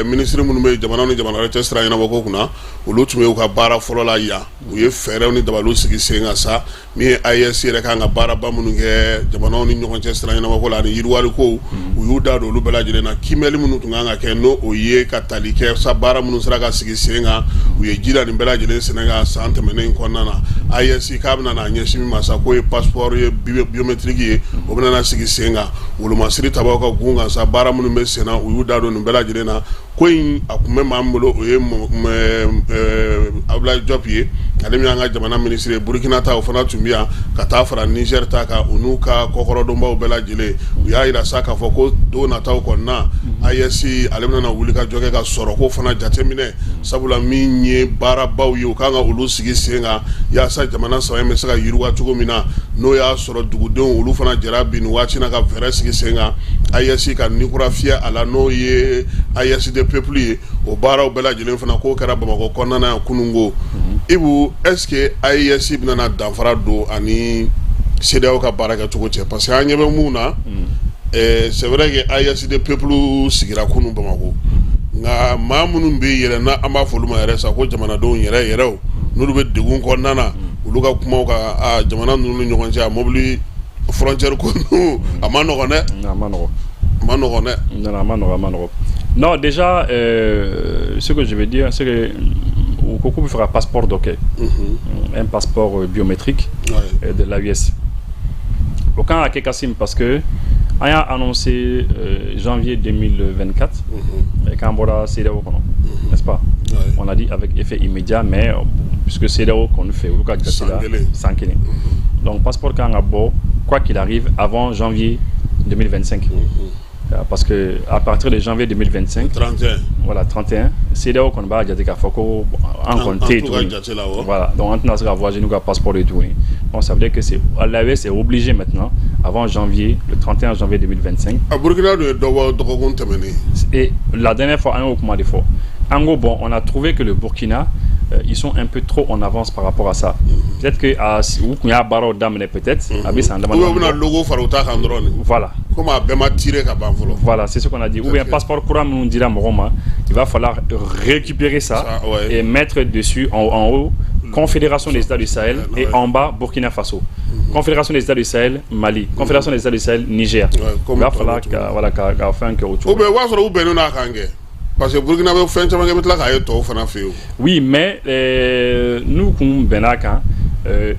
minisiri minnu bɛ jamana ni jamana wɛrɛ cɛ sira ɲɛnabɔ ko kunna, olu tun bɛ u ka baara fɔlɔ la yan. U ye fɛɛrɛw ni dabaliw sigi sen kan sa, min ye AES yɛrɛ kan ka baaraba minnu kɛ jamanaw ni ɲɔgɔn cɛ sira ɲɛnabɔ ko la ani yiriwali kow, u y'u da don olu bɛɛ lajɛlen na. Kiimɛli minnu tun kan ka kɛ, n'o o ye ka tali kɛ sa, baara minnu sera ka sigi sen kan, u ye ji da nin bɛɛ lajɛlen sɛnɛ kan san tɛmɛnen in kɔnɔna na. AES k'a bɛna n'a ɲɛsin min ma sa, k'o ye passeport ye biométrique ye, o bɛna na sigi sen kan, wolomasiri tabaw ka gun kan sa, baara minnu bɛ sen na, u y'u da don nin bɛɛ lajɛlen na. Ko in a tun bɛ maa min bolo, o ye Abdoulaye Diop ye, ale min y'an ka jamana minisiri ye. Burukina ta, o fana tun bɛ yan ka taa fara Niger ta kan, u n'u ka kɔkɔrɔdonbaw bɛɛ lajɛlen. U y'a yira sa k'a fɔ ko don nataw kɔnɔna, AES ale bɛna wuli ka jɔ kɛ ka sɔrɔ ko fana jateminɛ, sabula min ye baarabaw ye, u kan ka olu sigi sen kan yaasa jamana saba in bɛ se ka yiriwa cogo min na. N'o y'a sɔrɔ dugudenw olu fana jɛra bi nin waati na ka fɛɛrɛ sigi sen kan, AES ka ni kura fiyɛ a la, n'o ye AES des peuples ye. O baaraw bɛɛ lajɛlen fana k'o kɛra Bamakɔ kɔnɔna na yan kununko. Ibu, est-ce que AES bɛna danfara don ani CEDEAO ka baara kɛcogo cɛ? Parce que an ɲɛ bɛ mun na, c'est vrai que AES des peuples sigira kunun Bamakɔ, nka maa minnu bɛ yɛrɛ n'a an b'a fɔ olu ma yɛrɛ sa ko jamanadenw yɛrɛ yɛrɛw, n'olu bɛ degun kɔnɔna na, olu ka kumaw ka jamana ninnu ni ɲɔgɔn cɛ, a mobili frontière ko ninnu, a ma nɔgɔn dɛ. A ma nɔgɔn. A ma nɔgɔn dɛ. Non, a ma nɔgɔn, a ma nɔgɔn. Non, déjà, ce que je veux dire, c'est que u ko k'u bɛ fɛ ka passeport dɔ kɛ, un passeport biométrique de l'AES. O kan ka kɛ Kassim, parce que an y'a annoncé janvier 2024 k'an bɔra CEDEAO kɔnɔ, n'est-ce pas? On a dit avec effet immédiat, mais puisque CEDEAO kɔni fɛ, olu ka jate la san kelen, donc passeport kan ka bɔ quoi qu'il arrive avant janvier 2025. Parce que à partir de janvier 2025, 31. Voilà, 31, CEDEAO kɔni b'a jate k'a fɔ ko an kɔni tɛ yen tuguni. Voilà, donc an tɛna se ka voyager n'u ka passeport ye tuguni. Donc ça veut dire que c'est l'AES est obligé maintenant, avant janvier, le 31 janvier 2025. A Burkina dun ye dɔ bɔ dɔgɔkun tɛmɛnen. Et la dernière fois, an y'o kuma de fɔ. En gros, bon, on a trouvé que le Burkina, ils sont un peu trop en avance par rapport à ça. Peut-être que u kun y'a baaraw daminɛ peut-être a bɛ san damadɔ. Ou bien u bɛna logo fara u ta kan dɔrɔn de. Voilà. Komi a bɛɛ ma tiré ka ban fɔlɔ. Voilà, c'est ce qu'on a dit. Ou bien passeport kura minnu dira mɔgɔw ma, il va falloir récupérer ça, ça ouais, et mettre dessus en haut Confédération des États du Sahel et en bas Burkina Faso. Confédération des États du Sahel, Mali. Confédération des États du Sahel, Niger. Comme Il va falloir voilà, ka fɛn kɛ o cogo. Ou bien o b'a sɔrɔ u bɛnnen n'a kan kɛ, parce que Burkina bɛ fɛn caman kɛ, i bɛ tila k'a ye tɔw fana fɛ yen o. Oui, mais n'u kun bɛnn'a kan,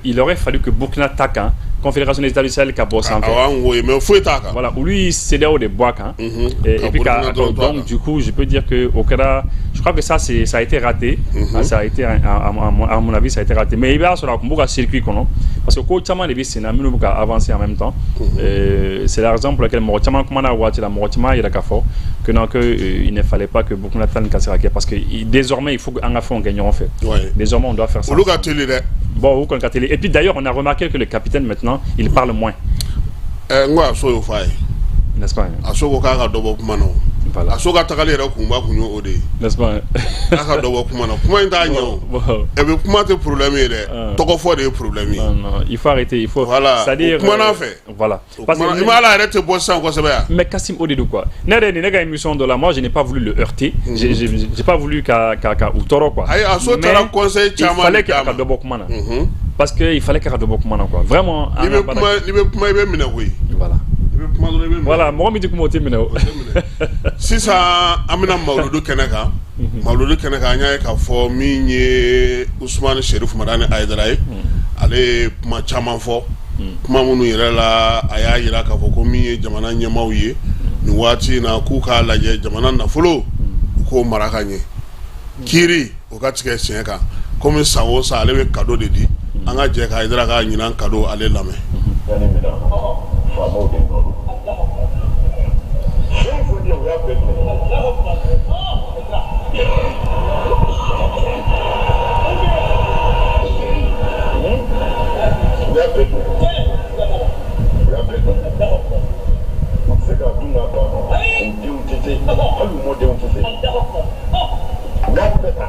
il aurait fallu que Burkina ta kan, Confédération des États du Sahel ka bɔ sanfɛ. Awɔ, an ko ye, mais foyi t'a kan. Voilà, olu ye CEDEAO de bɔ a kan. Et puis Burkina dɔrɔn to a donc kan. Du coup, je peux dire que o kɛra, je crois que ça c'est ça a été raté. Ah, ça a été à mon avis, ça a été raté. Mais i b'a sɔrɔ a kun b'u ka circuit kɔnɔ, parce que ko caman de bɛ sen na minnu bɛ ka avancer en même temps. C'est la raison pour laquelle mɔgɔ caman kumana o waati la, mɔgɔ caman y'a yira k'a fɔ que non, que il ne fallait pas que Burkina ta nin ka se ka kɛ, parce que désormais il faut que an ka fɛnw kɛ ɲɔgɔn fɛ. Désormais, on doit faire ça. Olu ka teli dɛ. Bon, o kɔni ka teli. Et puis d'ailleurs, on a remarqué que le capitaine maintenant, il parle moins. Ɛ, n ko a so y'o f'a ye. N'est-ce pas? A so ko k'a ka dɔ bɔ kuma na o. Voilà. A so ka tagali yɛrɛ kunba kun ye o de ye. N'est-ce pas? K'a ka dɔ bɔ kuma na, kuma in t'a ɲɛ o. Bon. Et puis kuma tɛ problème ye dɛ, tɔgɔ fɔ de ye problème ye. Non, non, il faut arrêter, il faut. Voilà. C'est-à-dire. O kumana fɛ. Voilà. Parce que i ma ala yɛrɛ tɛ bɔ sisan kosɛbɛ yan. Mais Kassim, o de don quoi. Ne yɛrɛ ni ne ka émission dɔ la, moi je n'ai pas voulu le heurter. J'ai pas voulu ka u tɔɔrɔ quoi. Ayi, a so taara Mais conseil il caman fallait de d'a k'a ka ma. dɔ bɔ kuma na. Parce que il fallait k'a ka dɔ bɔ kuma na quoi. Vraiment. N'i bɛ kuma, n'i bɛ kuma, i bɛ minɛ koyi. Voilà. I bɛ kuma dɔrɔn, i bɛ minɛ. Voilà, mɔgɔ min tɛ kuma, o tɛ minɛ o. Sisan an bɛna mawuludu kɛnɛ kan. Mawuludu kɛnɛ kan, an y'a ye k'a fɔ min ye Usumani Serif Madani Hayidara ye, ale ye kuma caman fɔ, kuma minnu yɛrɛ la, a y'a yira k'a fɔ ko min ye jamana ɲɛmaaw ye nin waati in na, k'u k'a lajɛ jamana nafolo, u k'o mara ka ɲɛ, kiiri o ka tigɛ siɲɛ kan. Komi san o san ale bɛ cadeau de di, an ka jɛ ka Hayidara ka ɲinan cadeau ale lamɛn. Yanni minna faamaw de nɔ don, fɛn fɛn di yan, u y'a bɛɛ minɛ. U y'a bɛɛ dun, u y'a bɛɛ dun. U tɛ se k'a dun k'a ban, u denw tɛ se, hali u mɔdenw tɛ se. U y'a bɛɛ ta.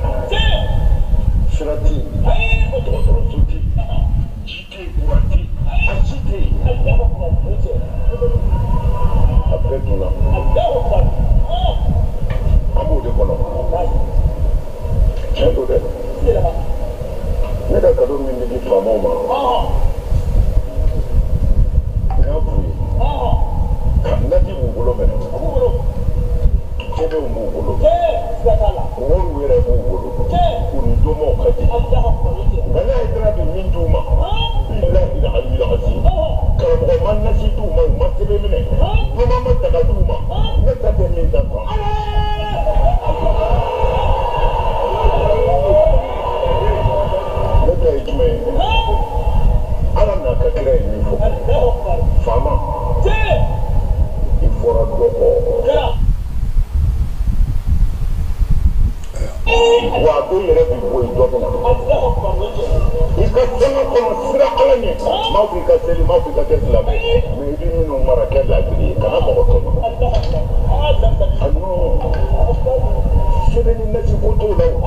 Sira tɛ yen, dɔgɔtɔrɔso tɛ yen, ji tɛ yen, kuran tɛ yen, a si tɛ yen. A bɛɛ dunna. An b'o de kɔnɔ. Tiɲɛ don dɛ. Ne ka cadeau min bɛ di faamaw ma, n y'a f'u ye, nati b'u bolo mɛnɛ, sɛbɛnw b'u bolo, wariw yɛrɛ b'u bolo, u ni dɔnmaw ka di. Nka ne Hayidara bɛ min d'u ma, bilahi aliyul azim, karamɔgɔ ma nasi d'u ma, u ma sɛbɛn minɛ, dɔnma ma daga d'u ma, ne ta tɛ min ta kan. Ne ta ye jumɛn ye? Ala n'a ka kira ye min fɔ, faama, i fɔra dɔ kɔ. Wa a dɔw yɛrɛ bɛ bɔ yen, dɔ bɛ na. I ka sanga kɔnɔ, sira Ala ɲɛ. M'a fɔ i ka seli, m'a fɔ i ka kɛ silamɛ, mais i bɛ minnu mara, kɛ laadiri ye, kana mɔgɔ tɔɲɔ. A non, sɛbɛnni nasi ko t'o la o,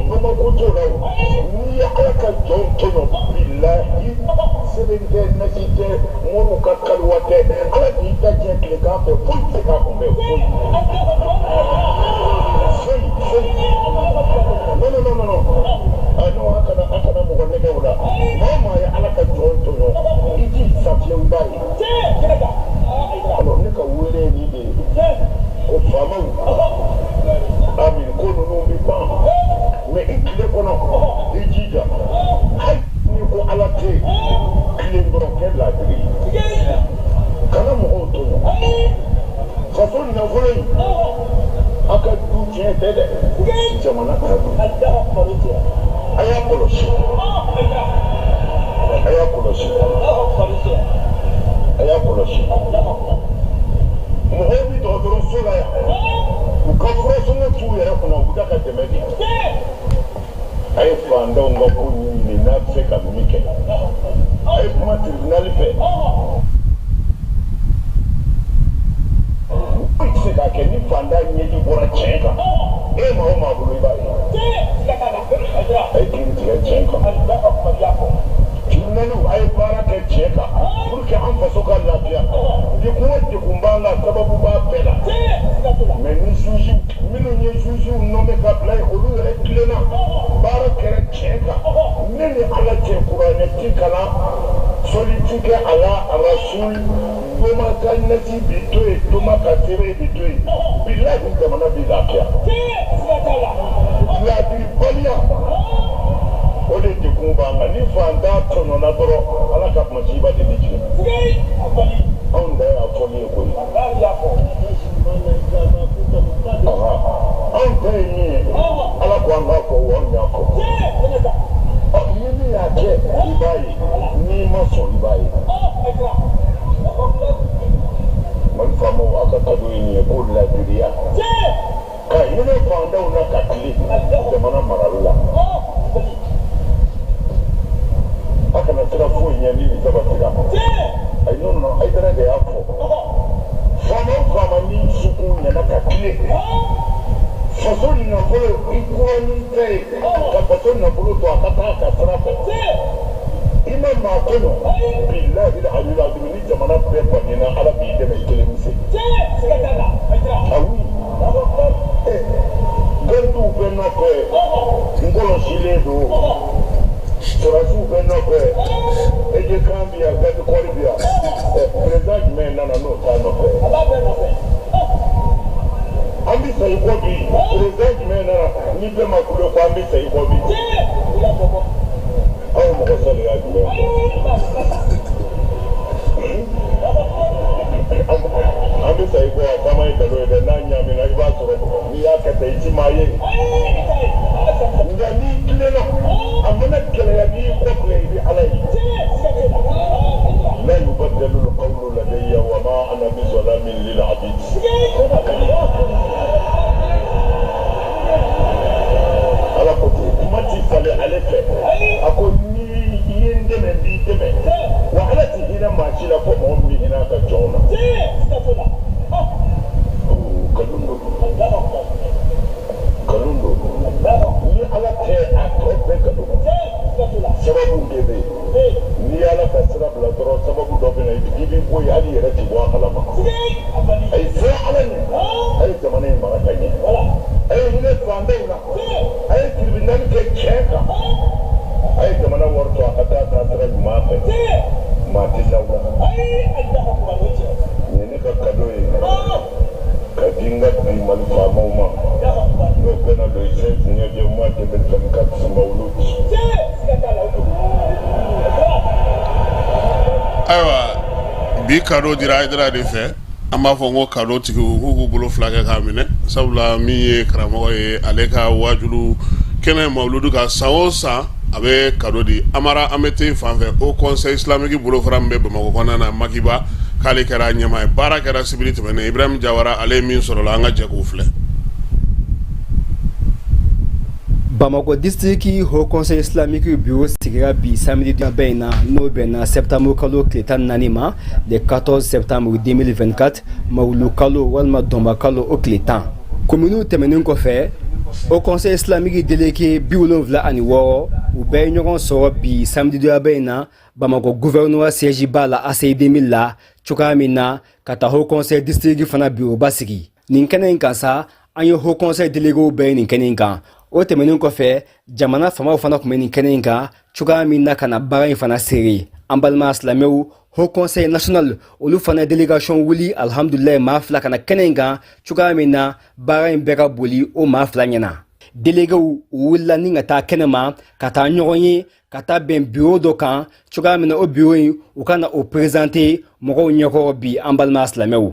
dɔnma ko t'o la o. N'i ye Ala ka jɔnw tɔɲɔ, bilahi, sɛbɛn tɛ, nasi tɛ, moriw ka kaliwa tɛ, Ala k'i da diɲɛ tilegan fɛ, foyi tɛ se k'a kunbɛn, foyi. Foyi, foyi. Non, non, non, non, non. Ah non, a kana mɔgɔ nɛgɛ o la. Maa o maa ye Ala ka jɔn tɔɲɔ, i t'i sa fiyewu, i b'a ye. Alors ne ka wele ye nin de ye. Ko faamaw, amin, ko ninnu bɛ ban. Mais i tile kɔnɔ, i jija. Hali n'i ko Ala tɛ yen, tilen dɔrɔn, kɛ laadiri ye. Kana mɔgɔw tɔɲɔ. Faso nafolo in, a ka du tiɲɛ tɛ dɛ, jamana ta don. A y'a kɔlɔsi, a y'a kɔlɔsi, a y'a kɔlɔsi. Mɔgɔw bɛ dɔgɔtɔrɔso la yan, u ka furasɔngɔ t'u yɛrɛ kunna, u bɛ taa ka dɛmɛ di. A ye fantanw ka ko ɲɛɲini n'a bɛ se ka min kɛ. A ye kuma tribunal fɛ. Foyi tɛ se k'a kɛ ni fantan ɲɛji bɔra tiɲɛ kan. E maa o maa bolo, i b'a ye. A ye kiiri tigɛ tiɲɛ kan. Tribunal Tribunaliw, a ye baara kɛ tiɲɛ kan pour que an faso ka lafiya. Degun o degun b'an la, sababu b'a bɛɛ la. Mais ni juge minnu ye jugew nommé ka bila yen, olu yɛrɛ tilenna, baara kɛra tiɲɛ kan, ne ni Ala cɛ, kuranɛ ti kalan, sɔli ti kɛ a la, rasul doma ka nasi bi to yen, doma ka seere bi to yen, bilahi jamana bi lafiya. Ladiribaliya, o de degun b'an kan. Ni fantan tɔɲɔna dɔrɔn, Ala ka masiba de bɛ jigin. Anw da y'a fɔli ye koyi. Anw ta ye min ye, Ala ko an k'a fɔ, wa anw y'a fɔ. Ni min y'a kɛ, i b'a ye. N'i ma sɔn, i b'a ye. Mali faamaw, aw ka cadeau ye nin ye ko ladiriya ka hinɛ fantanw na ka tilen jamana marali la. A kana siran foyi ɲɛ ni nin sabatira. Ayi, non non, Hayidara de y'a fɔ. Faama o faama, ni dusukun ɲɛna ka tilen faso nafolo, i kura n'i ta ye ka faso nafolo to a ka taa a ka sira fɛ, i ma maa tɔɲɔ, bilahi aliyul azim, ni jamana bɛɛ banna, Ala b'i dɛmɛ, i kelen bɛ se. Ah oui, gardiw bɛ nɔfɛ, n kɔlɔsilen don, sɔrɔdasiw bɛ nɔfɛ, eje kan bi yan, garde corps bi yan. Président jumɛn nana n'o t'a nɔfɛ? An bɛ sa i kɔ bi. Président jumɛn nana ni bɛɛ ma kule ko an bɛ sa i kɔ bi? Aw mɔgɔ saliya jumɛn kɔ? An bɛ sa i kɔ, a caman ye nkalon ye dɛ. N'a ɲaamina, i b'a sɔrɔ n'i y'a kɛ tan, i ti maa ye. Nka n'i tilenna, a mana gɛlɛya, n'i y'i kɔ filɛ, i bɛ Ala ye. La yubaddalu alqawlu ladayya wa ma ana bizalamin lil abid. Ala ko ten, kuma ti falen ale fɛ. A ko ni i ye n dɛmɛ, n b'i dɛmɛ. Wa Ala ti hinɛ maa si la fo mɔgɔ min bɛ hinɛ a ka jɔnw na. Nkalon don, nkalon don. Ni Ala tɛ, a tɔ bɛɛ nkalon. Sababu de bɛ yen. N'i y'Ala ka sira bila dɔrɔn, sababu dɔ bɛ na i b'i bɔ yen, hali i yɛrɛ ti bɔ a kalama. A ye siran Ala ɲɛ, a ye jamana in mara ka ɲɛ, a ye hinɛ fantanw na, a ye tribunal kɛ tiɲɛ kan, a ye jamana wari to a ka taa taa sira ɲuman fɛ, maa tɛ s'aw la. Nin ye ne ka cadeau ye ka di n ka bi Mali faamaw ma, n'o bɛnna le 16 neuvième mois 2024, Mawulud. Ayiwa, bi cadeau dira Hayidara de fɛ. An b'a fɔ n ko cadeau tigiw k'u k'u bolo fila kɛ k'a minɛ, sabula min ye karamɔgɔ ye, ale ka wajulu kɛnɛ mawuludu ka san o san, a bɛ cadeau di. Amara, an bɛ te fan fɛ. Haut Conseil islamique bolofara min bɛ Bamakɔ kɔnɔna na, Makiba, k'ale kɛra ɲɛmaa ye. Baara kɛra sibiri tɛmɛnen. Ibrahim Jawara, ale ye min sɔrɔ, an ka jɛ k'o filɛ. Bamakɔ district Haut Conseil islamique bureau sigira bi samedi bɛɛ in na, n'o bɛnna septembre kalo tile 14 ma, le 14 septembre 2024, mawulu kalo walima dɔnba kalo o tile 10. Kominiw tɛmɛnen kɔfɛ, Haut Conseil islamique délégué 76, u bɛɛ ye ɲɔgɔn sɔrɔ bi samedi bɛɛ in na Bamakɔ gouvernorat siège ba la, ACI 2000 la, cogoya min na ka taa Haut Conseil district fana bureau ba sigi. Nin kɛnɛ in kan sa, an ye Haut Conseil déléguéw bɛɛ ye nin kɛnɛ in kan. O tɛmɛnen kɔfɛ, jamana faamaw fana tun bɛ nin kɛnɛ in kan cogoya min na ka na baara in fana seere. An balima silamɛw, Haut Conseil national, olu fana délégation wuli, alhamdulilayi, maa fila ka na kɛnɛ in kan cogoya min na baara in bɛɛ ka boli o maa fila ɲɛna. Déléguéw u wulila ni ka taa kɛnɛ ma, ka taa ɲɔgɔn ye, ka taa bɛn bureau dɔ kan cogoya min na o bureau in, u ka na o présenter mɔgɔw ɲɛkɔrɔ bi. An balima silamɛw,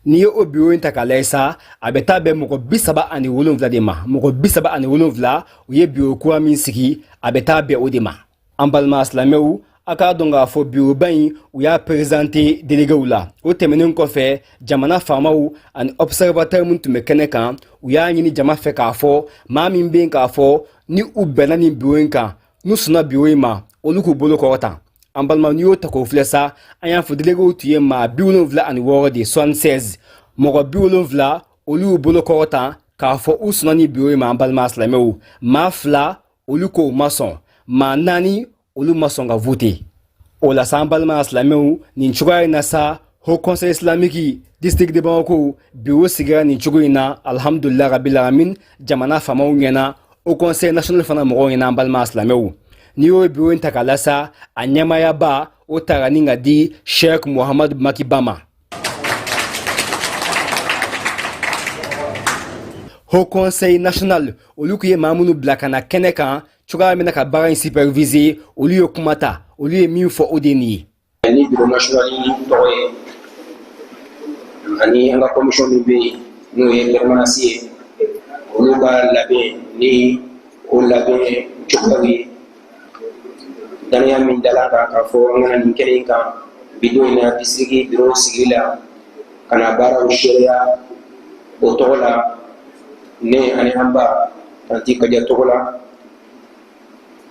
n'i ye o bureau in ta k'a lajɛ sa, a bɛ taa bɛn mɔgɔ 37 de ma. Mɔgɔ 37, u ye bureau kura min sigi, a bɛ taa bɛn o de ma. An balima silamɛw, a k'a dɔn k'a fɔ bureauba in, u y'a présenter déléguéw la. O tɛmɛnen kɔfɛ, jamana faamaw ani observateur min tun bɛ kɛnɛ kan, u y'a ɲini jama fɛ k'a fɔ maa min bɛ yen k'a fɔ ni u bɛnna nin bureau in kan, n'u sɔnna bureau in ma, olu k'u bolo kɔrɔta. An balima, n'i y'o ta k'o filɛ sa, an y'a fɔ déléguéw tun ye maa 76 de, 76. Mɔgɔ 70, olu y'u bolo kɔrɔta k'a fɔ u sɔnna nin bureau in ma. An balima silamɛw, maa fila, olu ko u ma sɔn. Maa naani, olu ma sɔn ka voter. O la sa, an balima silamɛw, nin cogoya in na sa, Haut Conseil islamique district de Bamako bureau sigira nin cogo in na, alhamdulillah rabbil alamin, jamana faamaw ɲɛna, Haut Conseil national fana mɔgɔw ɲɛna. An balima silamɛw, n'i y'o bureau in ta k'a la sa, a ɲɛmayaba o tara ni ka di Sheikh Muhammad Makiba ma. Haut Conseil national, olu kun ye maa minnu bila ka na kɛnɛ kan cogoya min na ka baara in superviser, olu ye kuma ta. Olu ye min fɔ, o de ye nin ye. Ni bureau national tɔgɔ ye ani an ka commission min bɛ yen, n'o ye permanence ye, olu ka labɛn ni o labɛn cogoyaw ye, danaya min dala kan k'a fɔ an kana nin kɛnɛ in kan bi don in na, district bureau sigili la ka na baaraw seereya, o tɔgɔ la, ne ani an ba tanti Kaja tɔgɔ la,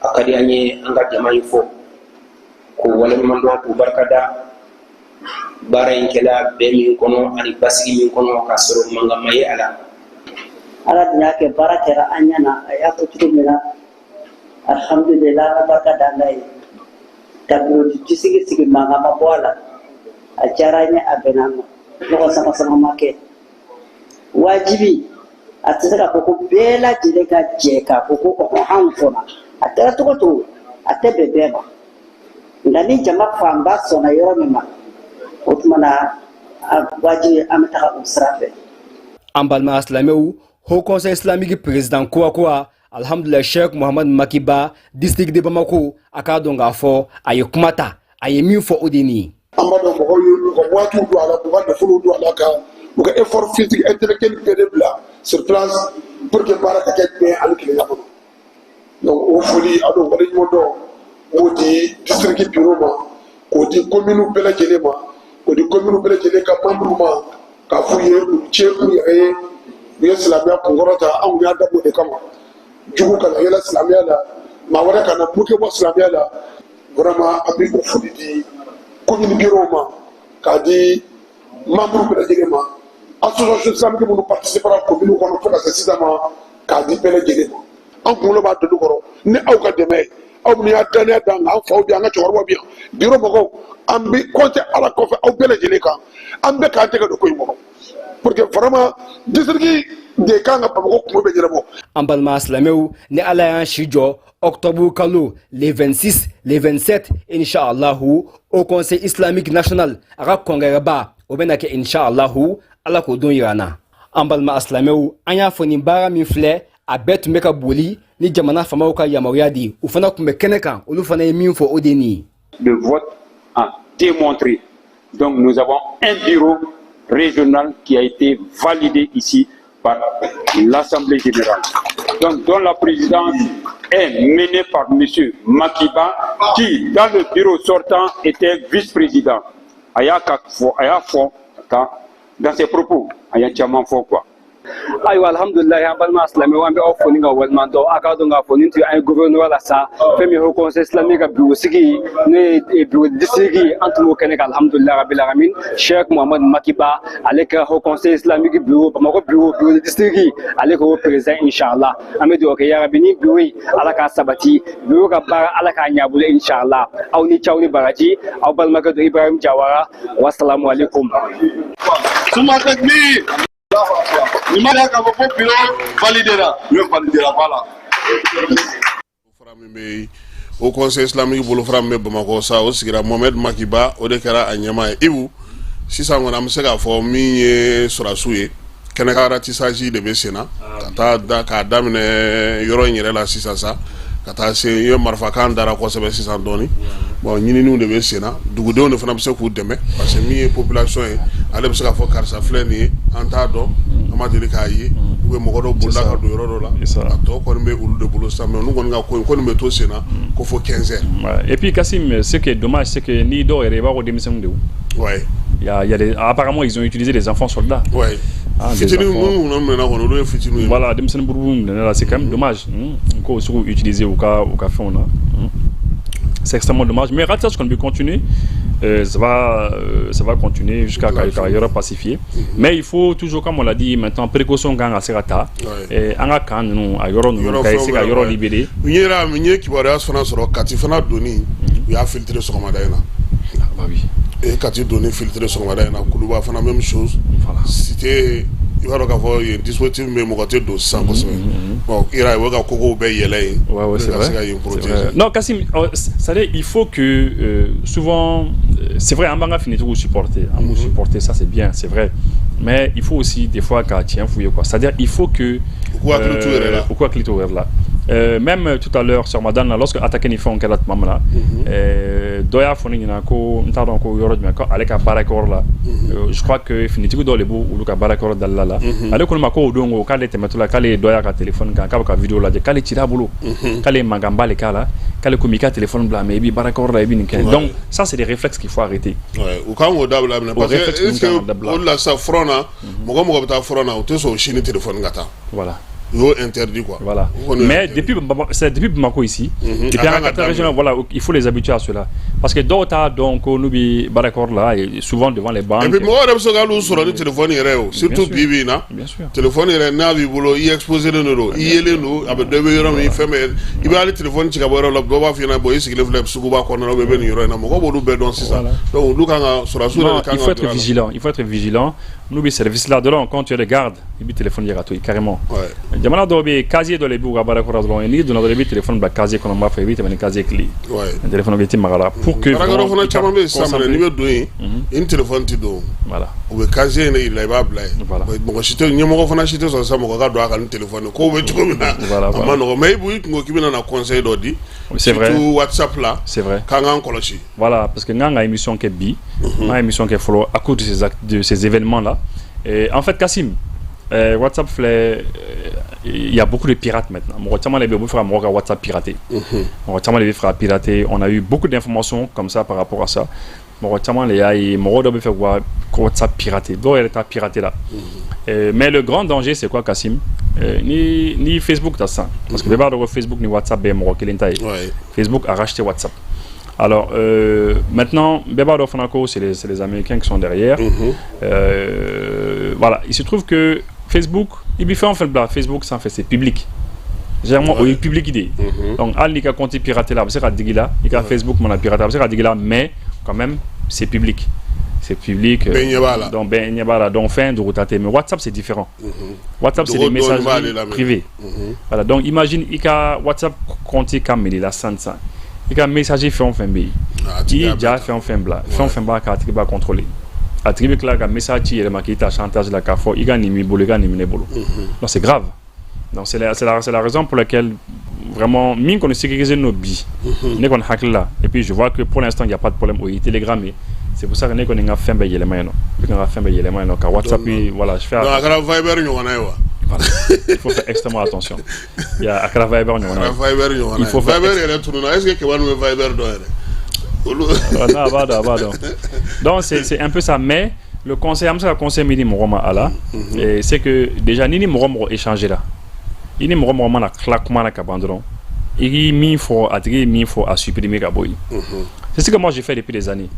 a ka di an ye an ka jama in fo k'u waleɲuman dɔn, k'u barika da baara in kɛla bɛn min kɔnɔ ani basigi min kɔnɔ, k'a sɔrɔ mankan ma ye a la. Ala dun y'a kɛ, baara kɛra an ɲɛ na, a y'a fɔ cogo min na, alhamdulillah, an ka barika da Ala ye ka bureau district sigi, mankan ma bɔ a la, a diyara an ye, a bɛnna an ma, ɲɔgɔn sama sama ma kɛ. Wajibi a tɛ se k'a fɔ ko bɛɛ lajɛlen ka jɛ k'a fɔ ko ɔhɔn, anw sɔnna. A kɛra cogo o cogo, a tɛ bɛn bɛɛ ma, nka ni jama fanba sɔnna yɔrɔ min ma, o tuma na a wajibi an bɛ taga o sira fɛ. An balima silamɛw, Haut Conseil islamique président kura kura, alhamdulillah, Sheikh Muhammad Makiba, district de Bamako, a k'a dɔn k'a fɔ a ye kuma ta. A ye min fɔ, o de nin ye. An b'a dɔn mɔgɔw ye u ka waatiw don a la, k'u ka nafolow don a la, ka u ka effort physique, intellectuel bɛɛ de bila sur place pour que baara ka kɛ bɛn ani kelenya kɔnɔ. Donc o foli a n'o waleɲuman dɔn, n b'o di district bureau ma, k'o di commune bɛɛ lajɛlen ma, k'o di commune bɛɛ lajɛlen ka membre ma, k'a f'u ye u ce u yɛrɛ ye, u ye silamɛya kunkɔrɔta. Anw y'a dabɔ o de kama, jugu kana yɛlɛ silamɛya la, maa wɛrɛ kana muke bɔ silamɛya la. Vraiment, an bɛ o foli di commune bureau ma, k'a di membre bɛɛ lajɛlen ma, association islamique minnu participera commune kɔnɔ fo ka se sisan ma, k'a di bɛɛ lajɛlen ma. An kunkolo b'a doni kɔrɔ ni aw ka dɛmɛ ye, aw minnu y'a danaya d'an kan, an faw bɛ yan, an ka cɛkɔrɔbaw bɛ yan, bureau mɔgɔw, an bɛ compter Ala kɔfɛ aw bɛɛ lajɛlen kan. An bɛɛ k'an tɛgɛ don ko in kɔnɔ pour que vraiment district de kan ka Bamakɔ kungo bɛ ɲɛnabɔ. An balima silamɛw, ni Ala y'an si jɔ, octobre kalo le 26, le 27, inshallahu, Haut Conseil islamique national a ka congrès ba, o bɛna kɛ inshallahu. Ala k'o don yira an na. An balima silamɛw, an y'a fɔ nin baara min filɛ, a bɛɛ tun bɛ ka boli ni jamana faamaw ka yamaruya di. U fana tun bɛ kɛnɛ kan, olu fana ye min fɔ, o de ye nin ye. Le vote a démontré. Donc nous avons un bureau régional qui a été validé ici par l'Assemblée générale. Donc dont la présidence est menée par M. Makiba, qui dans le bureau sortant était vice-président. A y'a fɔ dans ses propos, a y'a caman fɔ quoi. Ayiwa, alhamdulilayi, an balima silamɛw, an bɛ aw fo ni ka waleɲuman dɔn. A k'a dɔn k'a fɔ nin tun an ye gouvernorat la sa, fɛn min ye Haut Conseil islamique ka bureau sigi, n'o ye bureau district, an tun b'o kɛnɛ kan. Alhamdulilayi rabbil alamin, Sheikh Muhammad Makiba, ale kɛra Haut Conseil islamique bureau Bamakɔ bureau district, ale k'o président inshallah. An bɛ dugawu kɛ, yarabi, ni bureau in, Ala k'a sabati, bureau ka baara, Ala k'a ɲɛ a bolo inshallah. Aw ni caw ni baraji, aw balimakɛ don Ibrahim Jawara. Wasalamu alaikum. Suma takbir. Nin ma k'a fɔ ko bureau validera. Bureau validera, voilà. Fara min bɛ Haut Conseil islamique bolofara min bɛ Bamakɔ sa, o sigira, Mohamed Makiba, o de kɛra a ɲɛmaa ye. Ibu, sisan kɔni an bɛ se k'a fɔ min ye sɔrɔdasiw ye, kɛnɛkan ratissage de bɛ sen na ka taa da k'a daminɛ yɔrɔ in yɛrɛ la sisan sa, ka taa se i ye marifakan dara kosɛbɛ sisan dɔɔni. Bon, ɲininiw de bɛ sen na, dugudenw de fana bɛ se k'u dɛmɛ, parce que min ye population ye, ale bɛ se k'a fɔ karisa filɛ nin ye, an t'a dɔn, an ma deli k'a ye, ou bien mɔgɔ dɔw bolila ka don yɔrɔ dɔ la, a tɔ kɔni bɛ olu de bolo sisan. Mais olu kɔni ka ko in ko nin bɛ to sen na ko fo 15 heures. Ouais. Et puis Kassim, ce qui est dommage, c'est que ni dɔw yɛrɛ, i b'a fɔ denmisɛnninw de. Ouais. Il y a des, apparemment, ils ont utilisé des enfants soldats. Ouais. Ah, fitinin minnu minɛna kɔni, olu ye fitininw ye. Voilà, denmisɛnnin buruburu minɛna la, c'est quand même dommage. K'o se k'u utiliser u ka fɛnw na. C'est extrêmement dommage. Mais ratissage kɔni bɛ continuer. Ça va continuer jusqu'à ka yɔrɔ pacifier. Mais il faut toujours, comme on l'a dit maintenant, précaution kan ka se ka ta. An ka camp ninnu, a yɔrɔ ninnu, ka se ka yɔrɔ libérer. N yɛrɛ n ye kibaruya fana sɔrɔ, Kati fana donni, u U y'a filtré sɔgɔmada in na. Ah bah oui. Et Kati donni filtré sɔgɔmada in na, Kuluba fana, même chose. Cité, i b'a dɔn k'a fɔ yen dispositif min bɛ yen, mɔgɔ tɛ don sisan kosɛbɛ. Bon, i yɛrɛ, u bɛ ka kogow bɛɛ yɛlɛ yen. Ouais, c'est ka vrai. se ka yen C'est protéger. vrai. Non, Kassim, c'est-à-dire, il faut que souvent, c'est vrai, an b'an ka finitigiw supporter, an b'u supporter, ça c'est bien, c'est vrai. Mais il faut aussi des fois ka tiɲɛ f'u ye quoi. C'est-à-dire, il faut que U k'u hakili t'u yɛrɛ la. U k'u hakili t'u yɛrɛ la. Même tout à l'heure sur Madan, là, lorsque attaque ni fɛnw kɛra tuma min na, dɔ y'a fɔ ne ɲɛna ko n t'a dɔn ko yɔrɔ jumɛn, ko ale ka baarakɛyɔrɔ la, je crois que finitigi dɔw de b'u olu ka baarakɛyɔrɔ dalila la. Ale ko ne ma ko o don ko k'ale tɛmɛtɔ la, k'ale ye dɔ y'a ka téléphone kan, k'a bɛ ka vidéo lajɛ, k'ale cira a bolo, k'ale ye mankanba de k'a la, k'ale komi i ka téléphone bila, mais i b'i baarakɛyɔrɔ la, i bɛ nin kɛ. Donc ça, c'est des réflexes qu'il faut arrêter. Ouais, u kan k'o dabila minɛ O parce que réflexe est ce que ninnu kan ka dabila. O de la sisan, front na, mɔgɔ mɔgɔ bɛ taa front na, u tɛ sɔn o si ni téléphone ka taa. Voilà. U y'o interdit quoi. Voilà. U kɔni y'o Mais interdit. depuis, c'est depuis Bamako ici, depuis A en kan ka capitale régionale, voilà, il faut les habituer à cela. Parce que dɔw t'a dɔn ko n'u bɛ baarakɛyɔrɔ la, et souvent devant les banques. Et puis mɔgɔ yɛrɛ bɛ se k'ale sɔrɔ ni téléphone yɛrɛ ye o, surtout sûr. bi bi in na. Bien sûr. Téléphone yɛrɛ, n'a b'i bolo, i exposé len de don, i yelen don, a bɛ dɔ bɛ yɔrɔ min, fɛn bɛɛ, i bɛ hali téléphone ci ka bɔ yɔrɔ la, dɔw b'a f'i ɲɛna: bon, i sigilen filɛ suguba kɔnɔna na, ou bien i bɛ nin yɔrɔ in na. Mɔgɔ b'olu bɛɛ dɔn sisan. Donc olu kan ka sɔrɔdasiw yɛrɛ Non, de kan il ka faut être don a la. vigilant. Il faut être vigilant. N'u bɛ service la dɔrɔn, quand tu regardes, i bɛ téléphone yɛrɛ to yen carrément. Jamana dɔw bɛ yen, casier dɔ de b'u ka baarakɛyɔrɔ dɔrɔn. N'i donna dɔrɔn, i bɛ téléphone bila casier kɔnɔ, n b'a fɔ i bɛ tɛmɛ ni casier clé. Téléphone bɛ i tɛ maga la pour que Baarakɛyɔrɔ fana vraiment i ka caman bɛ yen sisan minɛ, n'i concentrer. bɛ don yen, i ni téléphone tɛ don. Voilà. U bɛ casier in de yir'i la, i b'a bila yen. Mɔgɔ si tɛ, ɲɛmɔgɔ fana si tɛ sɔn sisan mɔgɔ ka don a kan ni téléphone ye. Kow bɛ cogo min na, a ma nɔgɔn, mais i b'i kun ko k'i bɛna na conseil dɔ di. C'est vrai. Surtout WhatsApp la. C'est vrai. K'an k'an kɔlɔsi. Voilà, parce que n ka émission kɛ bi, n ka émission kɛ fɔlɔ à cause de ces actes, de ces événements là. Et en fait, Kassim, WhatsApp filɛ, il y a beaucoup de pirates maintenant. Mɔgɔ caman de bɛ yen, u bɛ fɛ ka mɔgɔ ka WhatsApp pirater. Mɔgɔ caman de bɛ fɛ ka pirater. On a eu beaucoup d'informations comme ça par rapport à ça. Mɔgɔ caman de y'a ye, mɔgɔ dɔ bɛ fɛ k'u ka WhatsApp pirater. Dɔw yɛrɛ ta pirater la. Mais le grand danger, c'est quoi, Kassim? Ni Facebook ta sisan, parce que bɛɛ b'a dɔn ko Facebook ni WhatsApp bɛɛ ye mɔgɔ kelen ta ye. Facebook a racheté WhatsApp. Alors maintenant, bɛɛ b'a dɔn fana ko c'est les Américains qui sont derrière. Voilà, il se trouve que Facebook, i bɛ fɛn o fɛn bila Facebook sanfɛ, c'est public. Généralement, o ye public de ye. Donc hali n'i ka compte piraté la, a bɛ se ka digi la, i ka Facebook mana piraté, a bɛ se ka digi la, mais quand même, c'est public. C'est public. Bɛɛ ɲɛ b'a la. Donc bɛɛ ɲɛ b'a la. Donc fɛn dogota tɛ. Mais WhatsApp, c'est différent. WhatsApp, c'est Dogo des dɔɔni b'ale messageries la, mais. privées. Voilà, donc imagine i ka WhatsApp compte ka minɛ i la sisan sisan. I ka message fɛn o fɛn bɛ yen, i ye ja fɛn o fɛn bila, fɛn o fɛn b'a kan, a tigi b'a contrôler. A tigi bɛ tila ka message ci i yɛrɛ ma k'i ta chantage la, k'a fɔ i ka nin b'i bolo, i ka nin bɛ ne bolo. Donc c'est grave. Donc c'est la raison pour laquelle vraiment min kɔni sécuriser no bi, ne kɔni hakili la, et puis je vois que pour l'instant il y a pas de problème, o ye Telegram ye. C'est pour ça que ne kɔni n ka fɛn bɛɛ yɛlɛma yen nɔ. N bɛ ka n ka fɛn bɛɛ yɛlɛma yen nɔ ka WhatsApp, voilà, je fais Donc a kɛra Viber ɲɔgɔnna ye wa? Voilà. Il faut faire extrêmement attention. Il y a a kɛra Viber A ɲɔgɔnna kɛra ye. Viber ɲɔgɔnna Il ye. faut faire Viber yɛrɛ tununna, est ce que Keba bɛ Viber dɔn yɛrɛ? Olu. Non, a b'a dɔn, a b'a dɔn. Donc c'est un peu ça, mais le conseil, an bɛ se ka conseil min di mɔgɔ ma a la, et c'est que déjà ni mɔgɔ mɔgɔ échanger la, i ni mɔgɔ mɔgɔ mana tila kuma na ka ban dɔrɔn, i k'i min fɔ, a tigi ye min fɔ, a supprimer ka bɔ yen. C'est ce que moi j'ai fait depuis des années.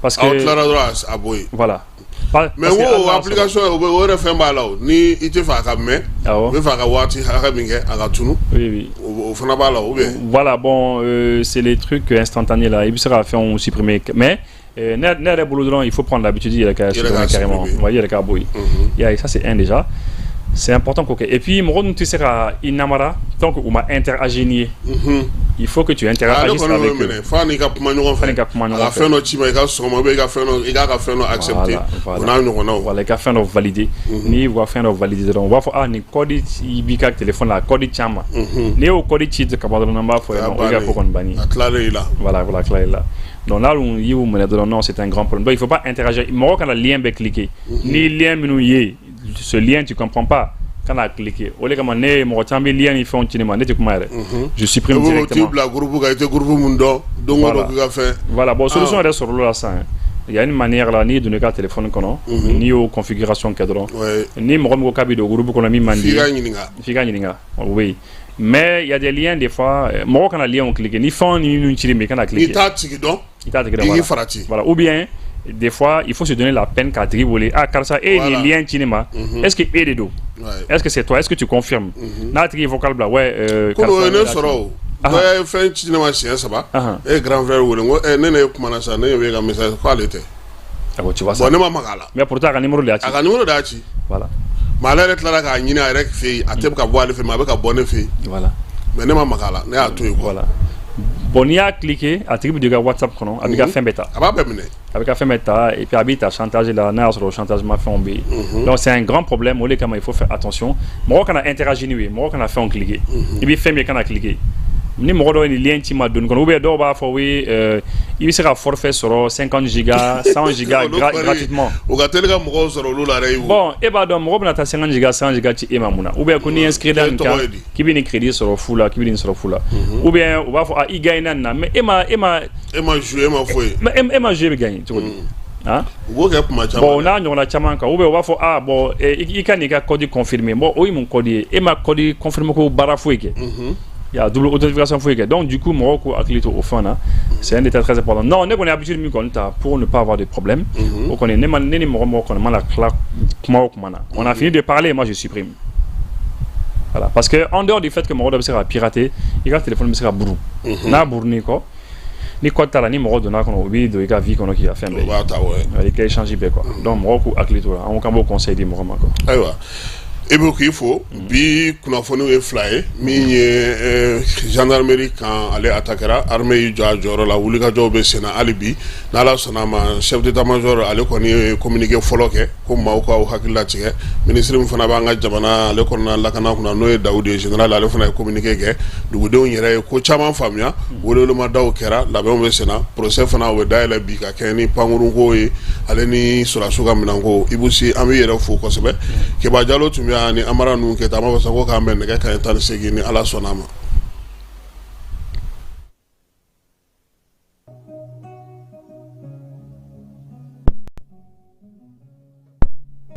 Parce que Aw tilara dɔrɔn, a bɔ yen. Voilà. Mais Parce n que ko hali o n'a sɔrɔ- application, o bɛ o yɛrɛ fɛn b'a la o, ni i tɛ fɛ a ka mɛn, Awɔ. u bɛ fɛ a ka waati hakɛ min kɛ, a ka tunu. Oui. O fana b'a la, ou bien? Voilà, bon, c'est les trucs instantanés là. I bɛ se ka fɛnw supprimer. Mais ne yɛrɛ bolo dɔrɔn, il faut prendre l'habitude i yɛrɛ ka Yɛrɛ supprimer k'a carrément. supprimer. Ouais, i yɛrɛ k'a bɔ yen. I y'a ye, ça c'est un déjà. C'est important k'o kɛ. Et puis mɔgɔ ninnu tɛ se ka i namara tant que u ma interagir n'i ye. Il faut que tu Ah, ne interagisses kɔni bɛ avec eux. minɛ f'a n'i ka kuma ɲɔgɔn F'a fɛ. n'i ka kuma A ɲɔgɔn ka fɛ. fɛn dɔ ci ma, i ka sɔn ma, ou bien i ka fɛn dɔ, i k'a ka fɛn dɔ accepter. O n'a ɲɔgɔnnaw. Voilà, i ka fɛn dɔ valider. N'i y'u ka fɛn dɔ valider dɔrɔn, u b'a fɔ ah, nin code i b'i ka téléphone la, code ci an ma. N'i y'o code ci ka ban dɔrɔn, an b'a fɔ O y'a yen nɔ, o y'i ka bannen. ko kɔni banni. A tilalen i la. Voilà, tilalen i la. Donc là, on y'u minɛ dɔrɔn, non, c'est un grand problème. Donc il faut pas interagir. Mɔgɔ kana lien bɛɛ cliquer. Ni lien minnu ye, ce lien tu comprends pas, kana cliquer. O de kama ne mɔgɔ caman bɛ lien ni fɛnw ci ne ma, ne tɛ kuma yɛrɛ. Je supprime I b'o t'i directement. bila groupe kan, i tɛ groupe mun dɔn, don o don k'i ka fɛn. Voilà, bon, solution Ah. yɛrɛ sɔrɔla la sisan. Il y a une manière là, n'i donna i ka téléphone kɔnɔ, n'i y'o configuration kɛ dɔrɔn, ni mɔgɔ min ko k'a bɛ don groupe kɔnɔ min man di F'i ye, ka ɲininka. F'i ka ɲininka, oui. Mais il y a des liens des fois, mɔgɔ kana lien cliquer, ni fɛn ni minnu cir'i ma, i kana cliquer. N'i t'a tigi dɔn, I t'a tigi dɔn, i k'i voilà. farati. Voilà, ou bien des fois, il faut se donner la peine k'a tigi wele. Ah, karisa, e ye nin lien ci ne ma, est-ce que e de don? Est-ce que c'est toi? Est-ce que tu confirmes? N'a tigi ye vocal bila, ouais, Ko o ye karisa ne ne y'a ci. sɔrɔ o. Dɔ ye fɛn ci ne ma siɲɛ saba. E ye grand frère wele, n ko ne ne kumana sa, ne ɲɛ b'e ka message, k'ale tɛ. Ah bon, tu vois ça. Bon, ne ma maga a la. Mais pourtant a ka numéro de y'a ci. A ka numéro de y'a ci. Voilà. Mais ale yɛrɛ tilara k'a ɲini a yɛrɛ fɛ yen, a tɛ ka bɔ ale fɛ, mais a bɛ ka bɔ ne fɛ yen. Voilà. Mais ne ma maga a la, ne y'a to yen quoi. Voilà. Bon, n'i y'a cliquer, a tigi bɛ don i ka WhatsApp kɔnɔ, a b'i ka fɛn bɛɛ ta. A b'a bɛɛ minɛ. A bɛ ka fɛn bɛɛ ta et puis a b'i ta chantage la, n'a y'a sɔrɔ chantage ma fɛnw bɛ yen. Donc c'est un grand problème, o de kama il faut faire attention. Mɔgɔ kana interagir n'u ye, mɔgɔ kana fɛnw cliquer. I bɛ fɛn min ye, kana cliquer. Ni mɔgɔ dɔ ye nin lien ci ma donni kɔnɔ, ou bien dɔw b'a fɔ oui, i bɛ se ka forfait sɔrɔ 50 gigas, 100 gigas gratuitement. O ka teli ka mɔgɔw sɔrɔ olu la yɛrɛ. Bon, e b'a dɔn mɔgɔ bɛna taa 50 gigas, 100 gigas ci e ma mun na? Ou bien ko n'i inscrit nin kan, k'i bɛ nin crédit sɔrɔ fu la, k'i bɛ nin sɔrɔ fu la. Ou bien u b'a fɔ ah, i gagné na nin na, mais e ma e ma E ma joué, e ma foyi. Mais e ma joué, bɛ gagné cogo di? Ah? U b'o kɛ kuma caman. Bon, n'a ɲɔgɔnna caman kan, ou bien u b'a fɔ ah bon, i ka n'i ka code confirmer. Bon, o ye mun code ye? E ma code confirmer ko baara foyi kɛ. Il y a double authentification foyi kɛ. Donc du coup, mɔgɔw k'u hakili to o fɛn na. C'est un détail très important. Non, ne kɔni habitude min kɔni ta pour ne pas avoir de problème, o kɔni, ne ma ne ni mɔgɔ mɔgɔ kɔni mana tila kuma o kuma na, on a fini de parler, moi je supprime. Voilà, parce que en dehors du fait que mɔgɔ dɔ bɛ se ka pirater, i ka téléphone bɛ se ka buru. N'a burun'i kɔ, ni code t'a la, ni mɔgɔ donna kɔnɔ, u b'i don i ka vie kɔnɔ k'i ka fɛn bɛɛ ye. U b'a ta, ouais. I ka échange bɛɛ quoi. Donc mɔgɔw k'u hakili to la, an ko k'an b'o conseil di mɔgɔ ma quoi. Ayiwa, i bɛ k'i fo. Bi kunnafoniw ye fila ye. Min ye gendarmerie kan, ale attaquera, armée y'i jɔ a jɔyɔrɔ la, wulikajɔw bɛ sen na hali bi. N'Ala sɔnna a ma, chef d'état major ale kɔni ye communiqué fɔlɔ kɛ ko maaw k'aw hakili latigɛ. Ministre min fana b'an ka jamana ale kɔnɔna lakana kunna, n'o ye Dawudu ye, général, ale fana ye communiqué kɛ. Dugudenw yɛrɛ ye ko caman faamuya, welewelemadaw kɛra, labɛnw bɛ sen na. Procès fana, o bɛ dayɛlɛ bi ka kɛ ni pankurunko ye, ale ni sɔrɔdasiw ka minɛnko. Ibou Sy, an b'i yɛrɛ fo kosɛbɛ. Keba Jalo tun bɛ yan ni Amara ninnu kɛ, an b'a fɔ sa ko k'an bɛn nɛgɛ kanɲɛ 18, ni Ala sɔnna a ma.